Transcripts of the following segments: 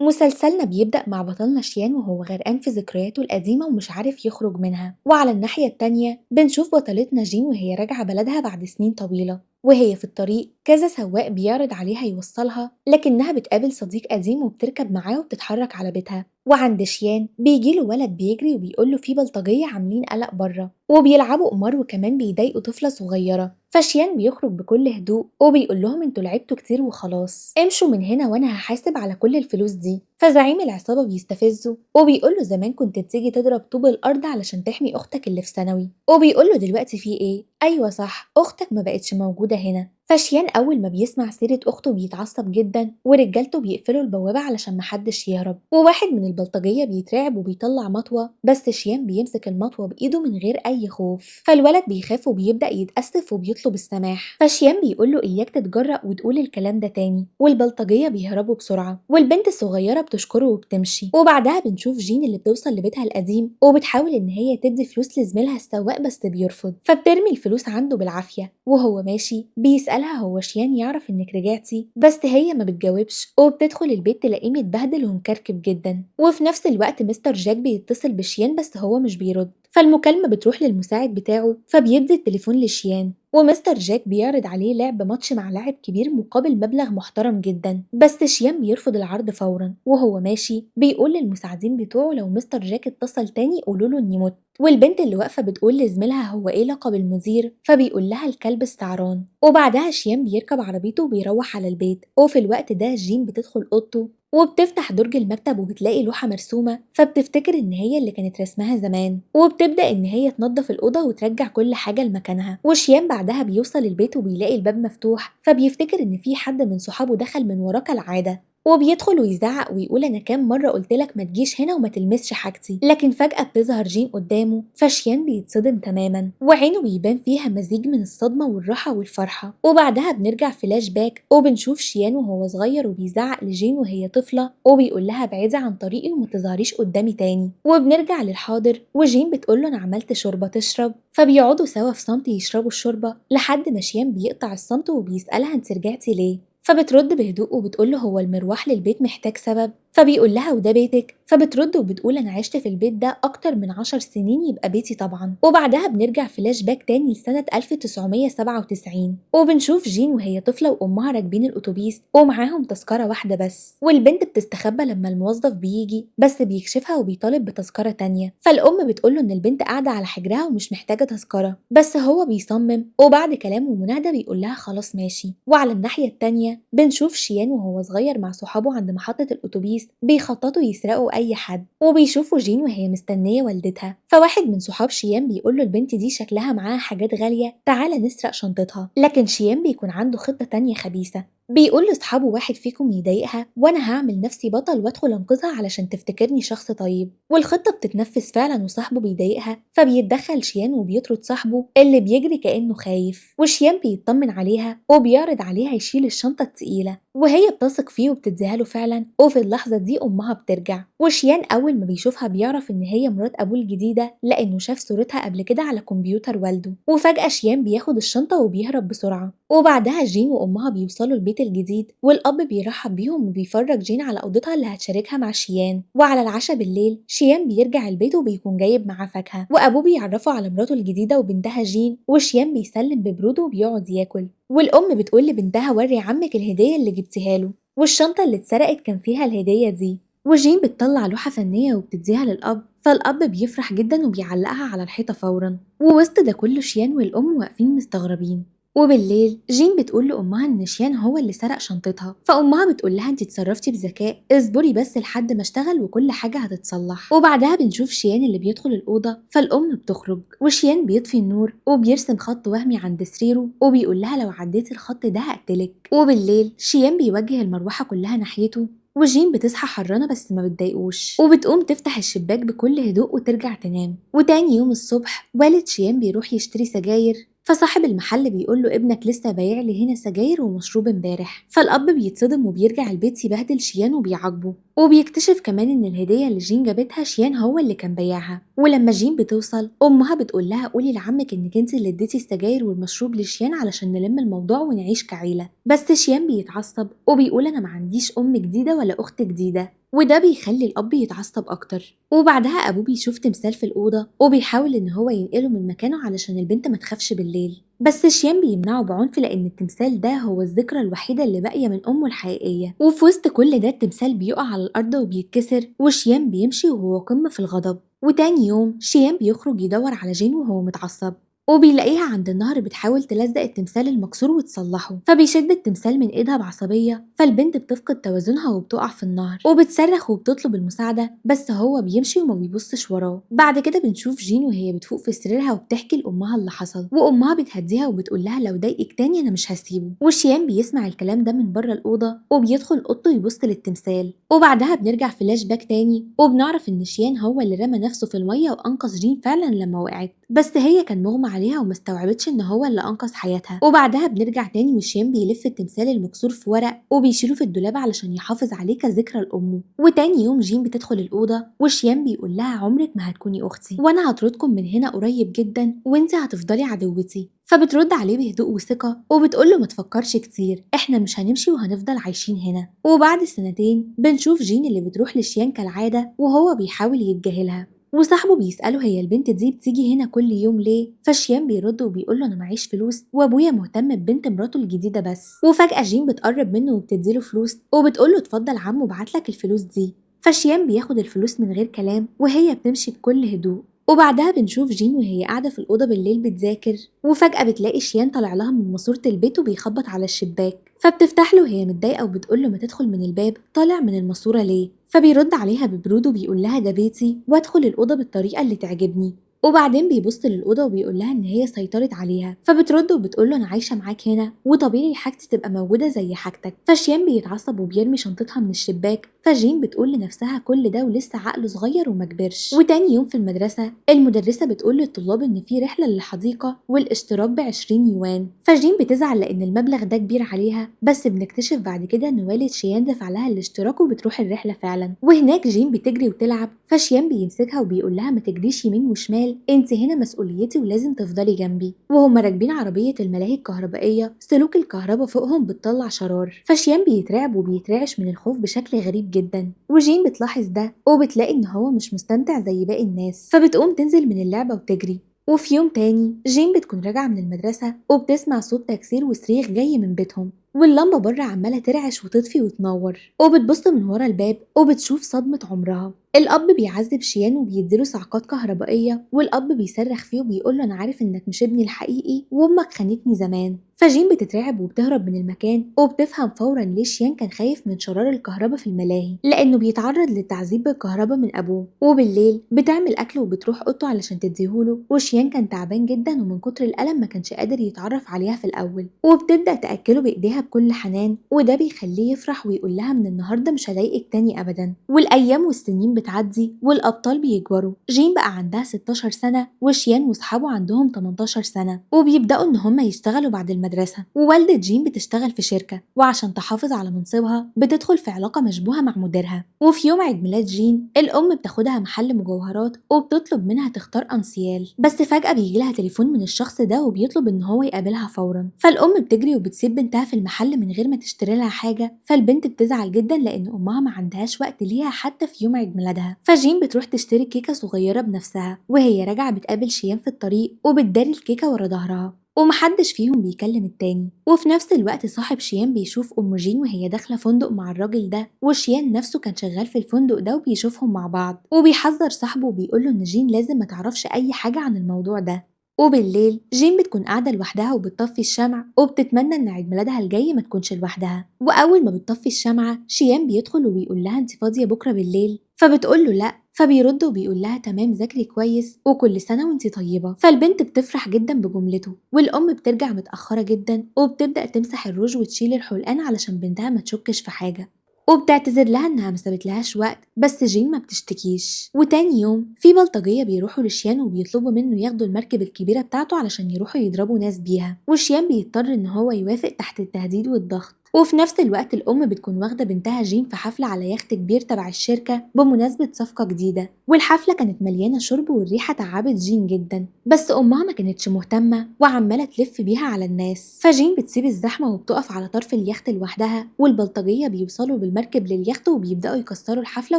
مسلسلنا بيبدأ مع بطلنا شيان وهو غرقان في ذكرياته القديمة ومش عارف يخرج منها، وعلى الناحية التانية بنشوف بطلتنا جين وهي راجعة بلدها بعد سنين طويلة، وهي في الطريق كذا سواق بيعرض عليها يوصلها، لكنها بتقابل صديق قديم وبتركب معاه وبتتحرك على بيتها. وعند شيان بيجيله ولد بيجري وبيقوله في بلطجية عاملين قلق بره وبيلعبوا قمار وكمان بيضايقوا طفلة صغيرة، فشيان بيخرج بكل هدوء وبيقول لهم انتوا لعبتوا كتير وخلاص امشوا من هنا وانا هحاسب على كل الفلوس دي. فزعيم العصابة بيستفزه وبيقول له زمان كنت بتيجي تضرب طوب الارض علشان تحمي اختك اللي في ثانوي، وبيقول له دلوقتي في ايه؟ ايوه صح، اختك ما بقتش موجودة هنا. فشيان اول ما بيسمع سيرة اخته بيتعصب جدا ورجالته بيقفلوا البوابة علشان محدش يهرب، وواحد من البلطجية بيترعب وبيطلع مطوة، بس شيان بيمسك المطوة بايده من غير اي خوف، فالولد بيخاف وبيبدأ يتأسف وبيطلب السماح. فشيان بيقول له اياك تتجرأ وتقول الكلام ده تاني، والبلطجية بيهربوا بسرعة، والبنت الصغيرة بتشكره وبتمشي. وبعدها بنشوف جين اللي بتوصل لبيتها القديم وبتحاول ان هي تدي فلوس لزميلها السواق بس بيرفض، فبترمي الفلوس عنده بالعافية. وهو ماشي بيسألها هو شيان يعرف انك رجعتي؟ بس هي ما بتجاوبش وبتدخل البيت تلاقيه متبهدل ومكركب جدا. وفي نفس الوقت مستر جاك بيتصل بشيان بس هو مش بيرد، فالمكالمة بتروح للمساعد بتاعه فبيدي التليفون لشيان، ومستر جاك بيعرض عليه لعب ماتش مع لاعب كبير مقابل مبلغ محترم جدا، بس شيان بيرفض العرض فورا. وهو ماشي بيقول للمساعدين بتوعه لو مستر جاك اتصل تاني قولوا له اني مت. والبنت اللي واقفة بتقول لزميلها هو ايه لقب المدير؟ فبيقول لها الكلب السعران. وبعدها شيان بيركب عربيته وبيروح على البيت، وفي الوقت ده جين بتدخل اوضته وبتفتح درج المكتب وبتلاقي لوحة مرسومة، فبتفتكر إن هي اللي كانت رسمها زمان، وبتبدأ إن هي تنظف الأوضة وترجع كل حاجة لمكانها. وشيان بعدها بيوصل البيت وبيلاقي الباب مفتوح، فبيفتكر إن في حد من صحابه دخل من وراه كالعادة، وبيدخل ويزعق ويقول أنا كام مرة قلتلك ما تجيش هنا وما تلمسش حاجتي. لكن فجأة بتظهر جين قدامه، فشيان بيتصدم تماما وعينه بيبان فيها مزيج من الصدمة والراحة والفرحة. وبعدها بنرجع فلاش باك وبنشوف شيان وهو صغير وبيزعق لجين وهي طفلة وبيقول لها ابعدي عن طريقي وما تظهريش قدامي تاني. وبنرجع للحاضر وجين بتقول له أنا عملت شوربة تشرب، فبيقعدوا سوا في صمت يشربوا الشوربة لحد ما شيان بيقطع الصمت وبيسألها انت رجعتي ليه؟ فبترد بهدوء وبتقول له هو المروح للبيت محتاج سبب؟ فبيقول لها وده بيتك؟ فبترد وبتقول انا عشت في البيت ده اكتر من 10 سنين يبقى بيتي طبعا. وبعدها بنرجع فلاش باك تاني لسنة 1997 وبنشوف جين وهي طفلة وامها راكبين الاتوبيس ومعاهم تذكرة واحدة بس، والبنت بتستخبى لما الموظف بيجي بس بيكشفها وبيطالب بتذكرة تانية، فالام بتقول له ان البنت قاعدة على حجرها ومش محتاجة تذكرة، بس هو بيصمم، وبعد كلام ومناهدة بيقول لها خلاص ماشي. وعلى الناحية التانية بنشوف شيان وهو صغير مع صحابه عند محطة الاتوبيس بيخططوا يسرقوا اي حد، وبيشوفوا جين وهي مستنيه والدتها، فواحد من صحاب شيان بيقول له البنت دي شكلها معاها حاجات غاليه تعالى نسرق شنطتها، لكن شيان بيكون عنده خطه تانية خبيثه، بيقول لاصحابه واحد فيكم يضايقها وانا هعمل نفسي بطل وادخل انقذها علشان تفتكرني شخص طيب. والخطه بتتنفذ فعلا وصاحبه بيضايقها، فبيتدخل شيان وبيطرد صاحبه اللي بيجري كانه خايف، وشيان بيطمن عليها وبيعرض عليها يشيل الشنطه التقيله، وهي بتثق فيه وبتديها له فعلا. وفي اللحظه دي امها بترجع، وشيان اول ما بيشوفها بيعرف ان هي مرات ابوه الجديده لانه شاف صورتها قبل كده على كمبيوتر والده. وفجاه شيان بياخد الشنطه وبيهرب بسرعه. وبعدها جين وامها بيوصلوا البيت الجديد، والاب بيرحب بيهم وبيفرج جين على اوضتها اللي هتشاركها مع شيان. وعلى العشاء بالليل شيان بيرجع البيت وبيكون جايب معاه فاكهه، وابوه بيعرفه على مراته الجديده وبنتها جين، وشيان بيسلم ببروده وبيقعد ياكل. والام بتقول لبنتها وري عمك الهديه اللي جبتيها له، والشنطه اللي اتسرقت كان فيها الهديه دي. وجين بتطلع لوحه فنيه وبتديها للاب، فالاب بيفرح جدا وبيعلقها على الحيطه فورا. ووسط ده كله شيان والام واقفين مستغربين. وبالليل جين بتقول لأمها إن شيان هو اللي سرق شنطتها، فأمها بتقول لها أنت اتصرفتي بذكاء، اصبري بس لحد ما اشتغل وكل حاجة هتتصلح. وبعدها بنشوف شيان اللي بيدخل الأوضة، فالأم بتخرج، وشيان بيطفي النور وبيرسم خط وهمي عند سريره وبيقول لها لو عديتي الخط ده هقتلك. وبالليل شيان بيوجه المروحة كلها ناحيته، وجين بتصحى حرانة بس ما بتضايقوش، وبتقوم تفتح الشباك بكل هدوء وترجع تنام. وتاني يوم الصبح والد شيان بيروح يشتري سجاير، فصاحب المحل بيقول له ابنك لسه بايع لي هنا سجاير ومشروب امبارح، فالاب بيتصدم وبيرجع البيت يبهدل شيان وبيعاقبه، وبيكتشف كمان ان الهديه اللي جين جابتها شيان هو اللي كان بايعها. ولما جين بتوصل امها بتقول لها قولي لعمك انك انت اللي اديتي السجاير والمشروب لشيان علشان نلم الموضوع ونعيش كعيله، بس شيان بيتعصب وبيقول انا ما عنديش ام جديده ولا اخت جديده. وده بيخلي الأب يتعصب أكتر. وبعدها أبوه بيشوف تمثال في الأوضة وبيحاول إن هو ينقله من مكانه علشان البنت ما تخافش بالليل، بس شيان بيمنعه بعنف لأن التمثال ده هو الذكرى الوحيدة اللي باقية من أمه الحقيقية. وفي وسط كل ده التمثال بيقع على الأرض وبيتكسر، وشيان بيمشي وهو قمة في الغضب. وتاني يوم شيان بيخرج يدور على جين وهو متعصب، وبيلاقيها عند النهر بتحاول تلزق التمثال المكسور وتصلحه، فبيشد التمثال من ايدها بعصبية، فالبنت بتفقد توازنها وبتقع في النهر وبتصرخ وبتطلب المساعدة، بس هو بيمشي وما بيبصش وراه. بعد كده بنشوف جين وهي بتفوق في سريرها وبتحكي لأمها اللي حصل، وأمها بتهديها وبتقول لها لو ضايقك تاني أنا مش هسيبه. وشيان بيسمع الكلام ده من بره الأوضة وبيدخل أوضته يبص للتمثال. وبعدها بنرجع فلاش باك تاني وبنعرف إن شيان هو اللي رمى نفسه في المية وأنقذ جين فعلا لما وقعت، بس هي كان مغمى عليها وما استوعبتش ان هو اللي انقذ حياتها. وبعدها بنرجع تاني وشيان بيلف التمثال المكسور في ورق وبيشيله في الدولاب علشان يحافظ عليه كذكرى لامه. وتاني يوم جين بتدخل الاوضة وشيان بيقول لها عمرك ما هتكوني اختي، وانا هطردكم من هنا قريب جدا وانت هتفضلي عدوتي. فبترد عليه بهدوء وثقة وبتقول له ما تفكرش كتير، احنا مش هنمشي وهنفضل عايشين هنا. وبعد سنتين بنشوف جين اللي بتروح لشيان كالعادة وهو بيحاول يتجاهلها، وصاحبه بيسأله هي البنت دي بتيجي هنا كل يوم ليه؟ فشيان بيرد وبيقول له انا معيش فلوس وابويا مهتم ببنت مراته الجديدة بس. وفجأة جين بتقرب منه وبتديله فلوس وبتقول له اتفضل عمو بعتلك الفلوس دي. فشيان بياخد الفلوس من غير كلام وهي بتمشي بكل هدوء. وبعدها بنشوف جين وهي قاعدة في الأوضة بالليل بتذاكر، وفجأة بتلاقي شيان طالع لها من ماسورة البيت وبيخبط على الشباك، فبتفتح له وهي متضايقة وبتقول له ما تدخل من الباب، طالع من الماسورة ليه؟ فبيرد عليها ببرود وبيقول لها ده بيتي وادخل الأوضة بالطريقة اللي تعجبني. وبعدين بيبص للأوضة وبيقول لها إن هي سيطرت عليها، فبترد وبتقول له أنا عايشة معاك هنا وطبيعي حاجتي تبقى موجودة زي حاجتك. فشيان بيتعصب وبيرمي شنطتها من الشباك، فجين بتقول لنفسها كل ده ولسه عقله صغير وما كبرش. وتاني يوم في المدرسة المدرسة بتقول للطلاب إن في رحلة للحديقة والاشتراك ب20 يوان، فجين بتزعل لأن المبلغ ده كبير عليها، بس بنكتشف بعد كده إن والد شيان دفع لها الاشتراك وبتروح الرحلة فعلا. وهناك جين بتجري وتلعب، فشيان بيمسكها وبيقول لها ما تجريش يمين وشمال، انت هنا مسؤوليتي ولازم تفضلي جنبي. وهما راكبين عربية الملاهي الكهربائية سلوك الكهرباء فوقهم بتطلع شرار، فشيان بيترعب وبيترعش من الخوف بشكل غريب جدا، وجين بتلاحظ ده وبتلاقي ان هو مش مستمتع زي باقي الناس، فبتقوم تنزل من اللعبة وتجري. وفي يوم تاني جين بتكون راجعة من المدرسة وبتسمع صوت تكسير وصريخ جاي من بيتهم، واللمبة بره عمالة ترعش وتطفي وتنور، وبتبص من ورا الباب وبتشوف صدمة عمرها. الأب بيعذب شيان وبيديله صعقات كهربائية، والأب بيصرخ فيه وبيقول له أنا عارف إنك مش ابني الحقيقي وأمك خانتني زمان. فجين بتترعب وبتهرب من المكان، وبتفهم فورا ليه شيان كان خايف من شرار الكهرباء في الملاهي، لأنه بيتعرض للتعذيب بالكهرباء من أبوه. وبالليل بتعمل أكل وبتروح أوضته علشان تديهوله، وشيان كان تعبان جدا ومن كتر الألم ما كانش قادر يتعرف عليها في الأول، وبتبدأ تأكله بإيديها بكل حنان، وده بيخليه يفرح ويقول لها من النهارده مش هضايقك تاني أبدا. والأيام والسنين بتعدي والأبطال بيكبروا، جين بقى عندها 16 سنة وشيان وصحابه عندهم 18 سنة، وبيبدأوا إن هما يشتغلوا بعد المدرسة. ووالدة جين بتشتغل في شركة، وعشان تحافظ على منصبها بتدخل في علاقة مشبوهة مع مديرها. وفي يوم عيد ميلاد جين الأم بتاخدها محل مجوهرات وبتطلب منها تختار أنسيال، بس فجأة بيجيلها تليفون من الشخص ده وبيطلب إن هو يقابلها فورا. فالأم بتجري وبتسيب بنتها في المحل من غير ما تشتري لها حاجة، فالبنت بتزعل جدا لأن أمها ما عندهاش وقت ليها حتى في يوم عيد ميلادها. فجين بتروح تشتري كيكة صغيرة بنفسها، وهي راجعة بتقابل شيان في الطريق وبتداري الكيكة ورا ظهرها، ومحدش فيهم بيكلم التاني. وفي نفس الوقت صاحب شيان بيشوف أم جين وهي داخلة فندق مع الراجل ده، وشيان نفسه كان شغال في الفندق ده وبيشوفهم مع بعض، وبيحذر صاحبه وبيقوله إن جين لازم ما تعرفش أي حاجة عن الموضوع ده. وبالليل جين بتكون قاعدة لوحدها وبتطفي الشمع وبتتمنى إن عيد ميلادها الجاي ما تكونش لوحدها. وأول ما بتطفي الشمعة شيان بيدخل وبيقول لها انت فاضية بكرة بالليل؟ فبتقول له لأ، فبيرد وبيقول لها تمام ذاكري كويس وكل سنة وانتي طيبة. فالبنت بتفرح جدا بجملته، والأم بترجع متأخرة جدا وبتبدأ تمسح الروج وتشيل الحلقان علشان بنتها ما تشكش في حاجة، وبتعتذر لها انها ما سابتلهاش وقت، بس جين ما بتشتكيش. وتاني يوم في بلطجيه بيروحوا لشيان وبيطلبوا منه ياخدوا المركب الكبيرة بتاعته علشان يروحوا يضربوا ناس بيها، وشيان بيضطر ان هو يوافق تحت التهديد والضغط. وفي نفس الوقت الأم بتكون واخدة بنتها جين في حفلة على يخت كبير تبع الشركة بمناسبة صفقة جديدة، والحفلة كانت مليانة شرب والريحة تعبت جين جدا، بس أمها ما كانتش مهتمة وعمالة تلف بيها على الناس. فجين بتسيب الزحمة وبتقف على طرف اليخت لوحدها، والبلطجية بيوصلوا بالمركب لليخت وبيبدأوا يكسروا الحفلة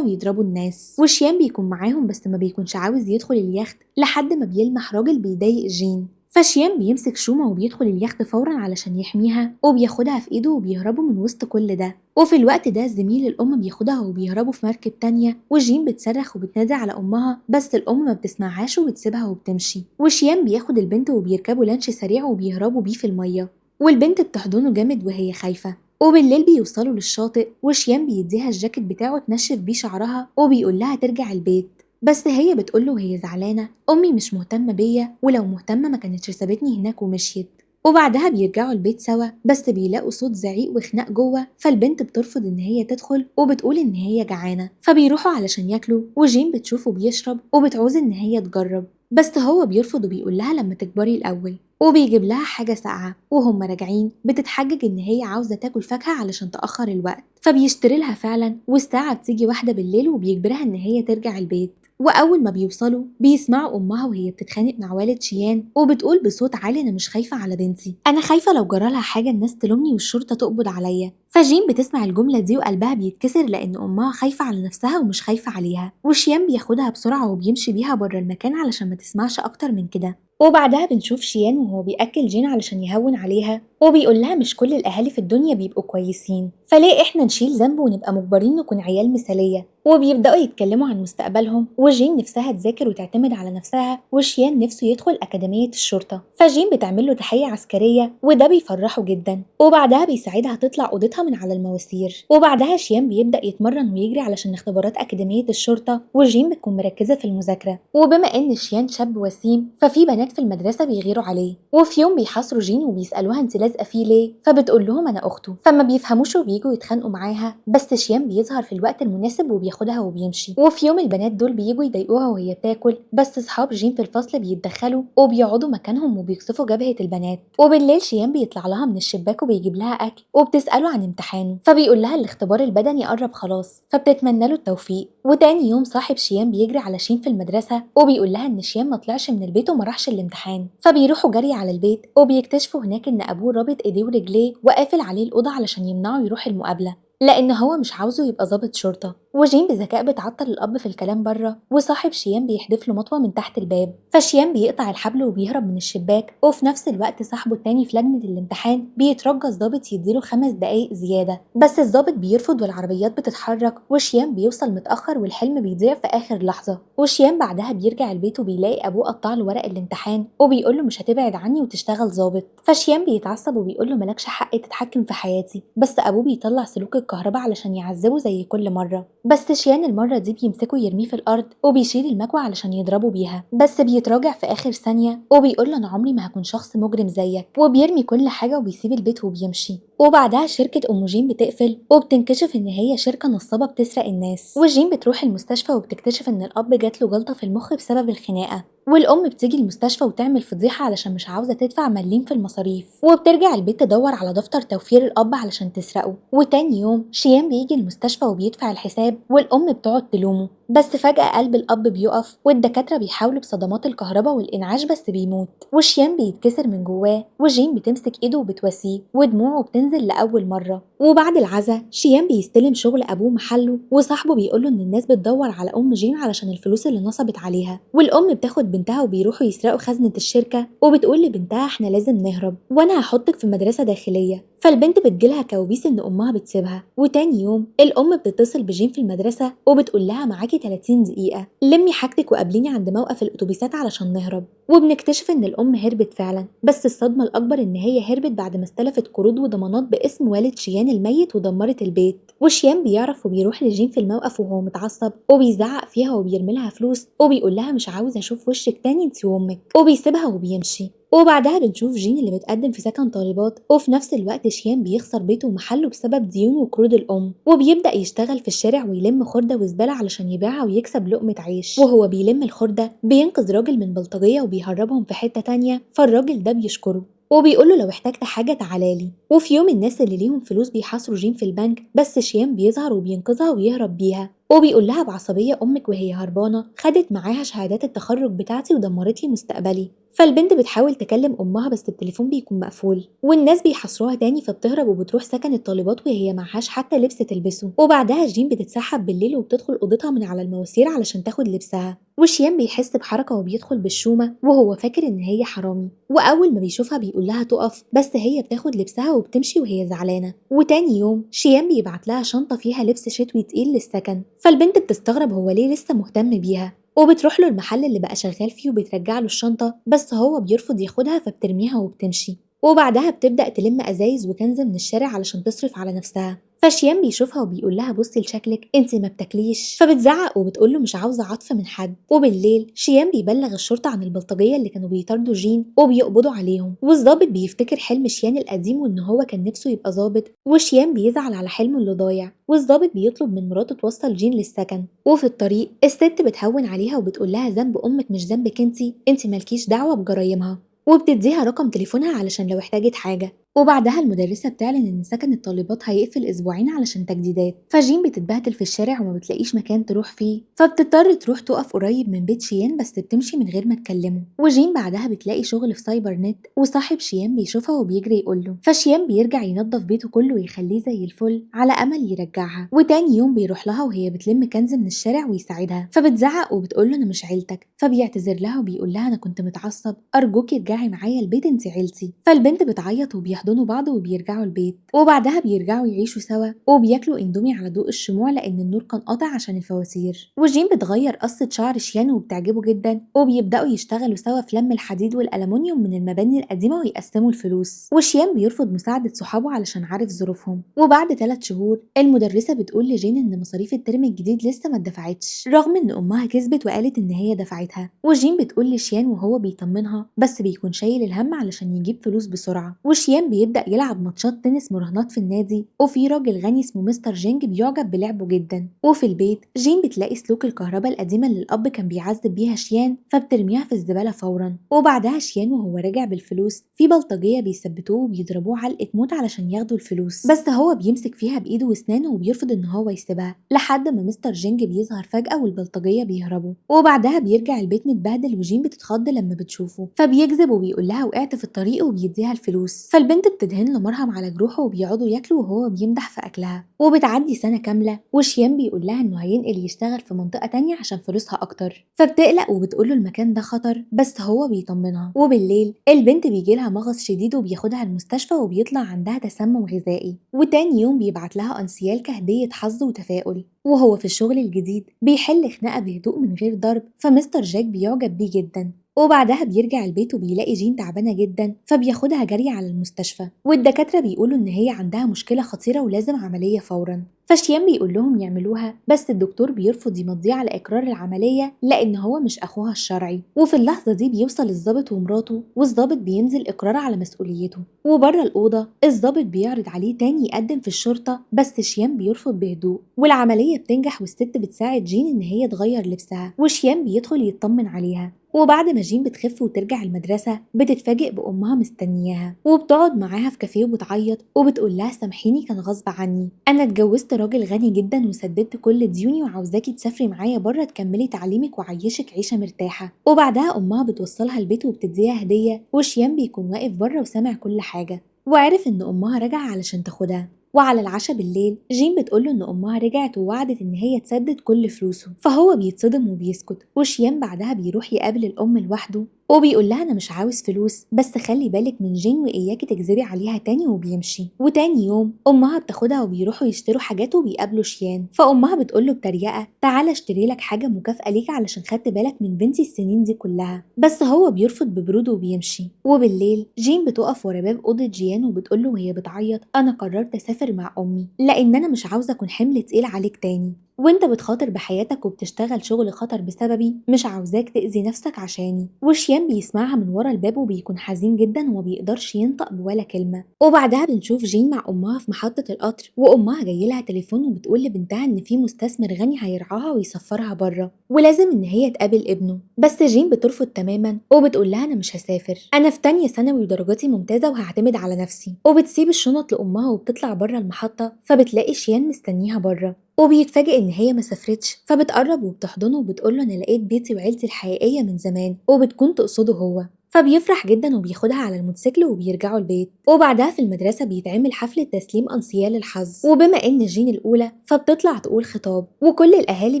ويضربوا الناس، وشيان بيكون معاهم بس ما بيكونش عاوز يدخل اليخت لحد ما بيلمح راجل بيضايق جين. فشيان بيمسك شومة وبيدخل اليخت فورا علشان يحميها، وبياخدها في ايده وبيهربوا من وسط كل ده. وفي الوقت ده زميل الأم بياخدها وبيهربوا في مركب تانية، وجين بتصرخ وبتنادي على أمها بس الأم ما بتسمعهاش وبتسيبها وبتمشي. وشيان بياخد البنت وبيركبوا لانش سريع وبيهربوا بيه في المية، والبنت بتحضنه جامد وهي خايفة. وبالليل بيوصلوا للشاطئ، وشيان بيديها الجاكيت بتاعه تنشف بيه شعرها وبيقول لها ترجع البيت، بس هي بتقوله وهي زعلانة أمي مش مهتمة بيا، ولو مهتمة ما كانتش سابتني هناك ومشيت. وبعدها بيرجعوا البيت سوا، بس بيلاقوا صوت زعيق وخناق جوه، فالبنت بترفض ان هي تدخل وبتقول ان هي جعانة، فبيروحوا علشان ياكلوا. وجين بتشوفه بيشرب وبتعوز ان هي تجرب، بس هو بيرفض وبيقول لها لما تكبري الأول، وبيجيب لها حاجة ساقعة. وهم راجعين بتتحجج إن هي عاوزة تاكل فاكهة علشان تأخر الوقت، فبيشتري لها فعلا، والساعة بتيجي 1 بالليل وبيجبرها إن هي ترجع البيت. وأول ما بيوصلوا بيسمعوا أمها وهي بتتخانق مع والد شيان وبتقول بصوت عالي أنا مش خايفة على بنتي، أنا خايفة لو جرالها حاجة الناس تلومني والشرطة تقبض عليا. فجين بتسمع الجملة دي وقلبها بيتكسر لأن أمها خايفة على نفسها ومش خايفة عليها. وشيان بياخدها بسرعة وبيمشي بيها بره المكان علشان ما تسمعش أكتر من كده. وبعدها بنشوف شيان وهو بيأكل جين علشان يهون عليها، وبيقول لها مش كل الأهالي في الدنيا بيبقوا كويسين، فليه إحنا نشيل ذنب ونبقى مجبرين نكون عيال مثالية. وبيبدأوا يتكلموا عن مستقبلهم، وجين نفسها تذاكر وتعتمد على نفسها، وشيان نفسه يدخل أكاديمية الشرطة، فجين بتعمل له تحية عسكرية وده بيفرحه جدا. وبعدها بيساعدها تطلع أوضتها من على المواسير. وبعدها شيان بيبدأ يتمرن ويجري علشان اختبارات أكاديمية الشرطة، وجين بتكون مركزة في المذاكرة. وبما إن شيان شاب وسيم ففي بنات في المدرسة بيغيروا عليه، وفي يوم بيحاصروا جين وبيسألوها انت لازقة فيه ليه، فبتقول لهم أنا أخته، فما بيفهموش وبييجوا يتخانقوا معاها، بس شيان بيظهر في الوقت المناسب وبياخدها وبيمشي. وفي يوم البنات دول بييجوا يضايقوها وهي بتاكل، بس اصحاب جين في الفصل بيتدخلوا وبيقعدوا مكانهم وبيقصفوا جبهة البنات. وبالليل شيان بيطلع لها من الشباك وبيجيب لها اكل، وبتسأله عن امتحانه، فبيقول لها الاختبار البدني قرب خلاص، فبتتمنى له التوفيق. وتاني يوم صاحب شيان بيجري على شين في المدرسة وبيقول لها ان شيان ما طلعش من البيت وما راحش الامتحان، فبيروحوا جري على البيت وبيكتشفوا هناك ان ابوه رابط ايديه ورجليه وقافل عليه الأوضة علشان يمنعه يروح المقابلة، لأن هو مش عاوزه يبقى ضابط شرطة. وجين بذكاء بتعطل الأب في الكلام بره، وصاحب شيان بيحدف له مطوة من تحت الباب، فشيان بيقطع الحبل وبيهرب من الشباك. وفي نفس الوقت صاحبه التاني في لجنة الامتحان بيترجى الضابط يديله 5 دقايق زيادة، بس الضابط بيرفض والعربيات بتتحرك، وشيان بيوصل متأخر والحلم بيضيع في آخر لحظة. وشيان بعدها بيرجع البيت وبيلاقي أبوه قطع له ورق الامتحان وبيقول له مش هتبعد عني وتشتغل ضابط، فشيان بيتعصب وبيقول له مالكش حق تتحكم في حياتي، بس أبوه بيطلع سلوك الكهرباء علشان يعذبه زي كل مرة، بس شيان المرة دي بيمسكه يرميه في الأرض وبيشيل المكوى علشان يضربه بيها، بس بيتراجع في آخر ثانية وبيقول له أنا عمري ما هكون شخص مجرم زيك، وبيرمي كل حاجة وبيسيب البيت وبيمشي. وبعدها شركة أم جين بتقفل وبتنكشف إن هي شركة نصابة بتسرق الناس، وجين بتروح المستشفى وبتكتشف إن الأب جات له جلطة في المخ بسبب الخناقة، والأم بتيجي المستشفى وتعمل فضيحة علشان مش عاوزة تدفع مليم في المصاريف، وبترجع البيت تدور على دفتر توفير الأب علشان تسرقه. وتاني يوم شيان بيجي المستشفى وبيدفع الحساب، والأم بتقعد تلومه، بس فجأة قلب الأب بيقف والدكاترة بيحاولوا بصدمات الكهرباء والإنعاش بس بيموت، وشيان بيتكسر من جواه، وجين بتمسك إيده وبتواسيه ودموعه بتنزل لأول مرة. وبعد العزا شيان بيستلم شغل أبوه محله، وصاحبه بيقوله إن الناس بتدور على أم جين علشان الفلوس اللي نصبت عليها، والأم بتاخد بنتها وبيروحوا يسرقوا خزنة الشركة، وبتقول لبنتها احنا لازم نهرب وأنا هحطك في مدرسة داخلية، فالبنت بتجيلها كوابيس إن أمها بتسيبها. وتاني يوم الأم بتتصل بجين في المدرسة وبتقول لها معاكي 30 دقيقة، لمي حاجتك وقابليني عند موقف الأتوبيسات علشان نهرب. وبنكتشف إن الأم هربت فعلا، بس الصدمة الأكبر إن هي هربت بعد ما استلفت قروض وضمانات باسم والد شيان الميت ودمرت البيت. وشيان بيعرف وبيروح لجين في الموقف وهو متعصب وبيزعق فيها وبيرمي لها فلوس وبيقول لها مش عاوز أشوف وشك تاني انتي وأمك، وبيسيبها وبيمشي. وبعدها بنشوف جين اللي بتقدم في سكن طالبات، وفي نفس الوقت شيان بيخسر بيته ومحله بسبب ديون وقروض الأم، وبيبدأ يشتغل في الشارع ويلم خردة وزبالة علشان يبيعها ويكسب لقمة عيش. وهو بيلم الخردة بينقذ راجل من بلطجية وبيهربهم في حتة تانية، فالراجل ده بيشكره. وبيقول له لو احتجت حاجة تعالالي. وفي يوم الناس اللي ليهم فلوس بيحاصروا جين في البنك، بس شيان بيظهر وبينقذها ويهرب بيها، وبيقول لها بعصبية أمك وهي هربانة خدت معاها شهادات التخرج بتاعتي ودمرت لي مستقبلي. فالبنت بتحاول تكلم أمها بس التليفون بيكون مقفول، والناس بيحاصروها تاني، فبتهرب وبتروح سكن الطالبات وهي معهاش حتى لبس تلبسه. وبعدها جين بتتسحب بالليل وبتدخل أوضتها من على المواسير علشان تاخد لبسها، وشيان بيحس بحركة وبيدخل بالشومة وهو فاكر إن هي حرامي، وأول ما بيشوفها بيقول لها تقف، بس هي بتاخد لبسها وبتمشي وهي زعلانة. وتاني يوم شيان بيبعت لها شنطة فيها لبس شتوي تقيل للسكن، فالبنت بتستغرب هو ليه لسه مهتم بيها، وبتروح له المحل اللي بقى شغال فيه وبترجع له الشنطة، بس هو بيرفض ياخدها فبترميها وبتمشي. وبعدها بتبدأ تلم أزايز وكنز من الشارع علشان تصرف على نفسها. فشيان بيشوفها وبيقول لها بصي لشكلك انت ما بتاكليش، فبتزعق وبتقول له مش عاوزه عطف من حد. وبالليل شيان بيبلغ الشرطة عن البلطجيه اللي كانوا بيطاردوا جين وبيقبضوا عليهم، والظابط بيفتكر حلم شيان القديم وان هو كان نفسه يبقى ظابط، وشيان بيزعل على حلمه اللي ضايع، والظابط بيطلب من مراته توصل جين للسكن. وفي الطريق الست بتهون عليها وبتقول لها ذنب امك مش ذنبك انت مالكيش دعوه بجرايمها، وبتديها رقم تليفونها علشان لو احتاجت حاجة. وبعدها المدرسة بتعلن إن سكن الطالبات هيقفل أسبوعين علشان تجديدات، فجين بتتبهدل في الشارع وما بتلاقيش مكان تروح فيه، فبتضطر تروح تقف قريب من بيت شيان بس بتمشي من غير ما تكلمه. وجين بعدها بتلاقي شغل في سايبر نت، وصاحب شيان بيشوفها وبيجري يقوله، فشيان بيرجع ينظف بيته كله ويخليه زي الفل على أمل يرجعها. وتاني يوم بيروح لها وهي بتلم كنز من الشارع ويساعدها، فبتزعق وبتقوله أنا مش عيلتك، فبيعتذر لها وبيقول لها أنا كنت متعصب، أرجوكي ارجعي معايا البيت انت عيلتي. فالبنت بتعيط وبيحضنوا بعض وبيرجعوا البيت. وبعدها بيرجعوا يعيشوا سوا وبياكلوا اندومي على ضوء الشموع لان النور كان قاطع عشان الفواتير. وجين بتغير قصة شعر شيان وبتعجبه جدا، وبيبداوا يشتغلوا سوا في لم الحديد والالومنيوم من المباني القديمة ويقسموا الفلوس. وشيان بيرفض مساعدة صحابه علشان عارف ظروفهم. وبعد 3 شهور المدرسة بتقول لجين ان مصاريف الترم الجديد لسه ما اتدفعتش، رغم ان امها كذبت وقالت ان هي دفعتها. وجين بتقول لشيان وهو بيطمنها بس بيكون شايل الهم علشان يجيب فلوس بسرعة. وشيان بيبدأ يلعب ماتشات تنس مراهنات في النادي، وفي راجل غني اسمه مستر جينج بيعجب بلعبه جدا. وفي البيت جين بتلاقي سلوك الكهرباء القديمة اللي الأب كان بيعذب بيها شيان، فبترميها في الزبالة فورا. وبعدها شيان وهو راجع بالفلوس في بلطجية بيثبتوه وبيضربوه علقة موت علشان ياخدوا الفلوس، بس هو بيمسك فيها بإيده واسنانه وبيرفض ان هو يسيبها، لحد ما مستر جينج بيظهر فجأة والبلطجية بيهربوا. وبعدها بيرجع البيت متبهدل، وجين بتتخض لما بتشوفه، فبيكذب وبيقول لها وقعت في الطريق وبيديها الفلوس. فالبنت بتدهن له مرهم على جروحه وبيقعدوا ياكلوا وهو بيمدح في اكلها. وبتعدي سنة كاملة وشيان بيقول لها انه هينقل يشتغل في منطقة تانية عشان فلوسها اكتر، فبتقلق وبتقول له المكان ده خطر، بس هو بيطمنها. وبالليل البنت بيجي لها مغص شديد وبياخدها المستشفى وبيطلع عندها تسمم غذائي. وتاني يوم بيبعت لها انسيال كهدية حظ وتفاؤل. وهو في الشغل الجديد بيحل خناقه بهدوء من غير ضرب، فمستر جاك بيعجب بيه جدا. وبعدها بيرجع البيت وبيلاقي جين تعبانة جدا، فبياخدها جري على المستشفى، والدكاترة بيقولوا إن هي عندها مشكلة خطيرة ولازم عملية فورا. فشيان بيقول لهم يعملوها، بس الدكتور بيرفض يمضيه على إقرار العملية لأن هو مش أخوها الشرعي. وفي اللحظة دي بيوصل الضابط ومراته، والضابط بينزل إقرار على مسؤوليته. وبره الأوضة الضابط بيعرض عليه تاني يقدم في الشرطة، بس شيان بيرفض بهدوء. والعملية بتنجح والست بتساعد جين إن هي تغير لبسها، وشيان بيدخل يطمن عليها. وبعد ما جين بتخف وترجع المدرسة بتتفاجئ بأمها مستنياها، وبتقعد معاها في كافيه وبتعيط وبتقول لها سامحيني كان غصب عني، أنا اتجوزت راجل غني جدا وسددت كل ديوني وعاوزاكي تسافري معايا بره تكملي تعليمك وعيشك عيشة مرتاحة. وبعدها أمها بتوصلها البيت وبتديها هدية، وشيان بيكون واقف بره وسامع كل حاجة وعرف إن أمها راجعة علشان تاخدها. وعلى العشاء بالليل جين بتقوله ان امها رجعت ووعدت ان هي تسدد كل فلوسه، فهو بيتصدم وبيسكت. وشيان بعدها بيروح يقابل الام لوحده وبيقول لها انا مش عاوز فلوس، بس خلي بالك من جين واياكي تكذبي عليها تاني، وبيمشي. وتاني يوم امها بتاخدها وبيروحوا يشتروا حاجات وبيقابلوا شيان، فامها بتقول له بتريقه تعالى اشتري لك حاجة مكافاة ليك علشان خدت بالك من بنتي السنين دي كلها، بس هو بيرفض ببرود وبيمشي. وبالليل جين بتقف ورا باب اوضة جيان وبتقول له وهي بتعيط انا قررت اسافر مع امي لان انا مش عاوزه اكون حمل تقيل عليك تاني. وانت بتخاطر بحياتك وبتشتغل شغل خطر بسببي، مش عاوزاك تأذي نفسك عشاني. وشيان بيسمعها من ورا الباب وبيكون حزين جدا وما بيقدرش ينطق بولا كلمة. وبعدها بنشوف جين مع أمها في محطة القطر، وأمها جاي لها تليفون وبتقول لبنتها إن في مستثمر غني هيرعاها ويسفرها بره ولازم إن هي تقابل ابنه، بس جين بترفض تماما وبتقول لها أنا مش هسافر، أنا في تانية ثانوي ودرجاتي ممتازة وهعتمد على نفسي. وبتسيب الشنط لأمها وبتطلع بره المحطة، فبتلاقي شيان مستنيها بره وبيتفاجئ إن هي ما سافرتش، فبتقرب وبتحضنه وبتقول له أنا لقيت بيتي وعيلتي الحقيقية من زمان، وبتكون تقصده هو، فبيفرح جدا وبياخدها على الموتوسيكل وبيرجعوا البيت. وبعدها في المدرسة بيتعمل حفلة تسليم أنسيال الحظ، وبما إن جين الأولى فبتطلع تقول خطاب، وكل الأهالي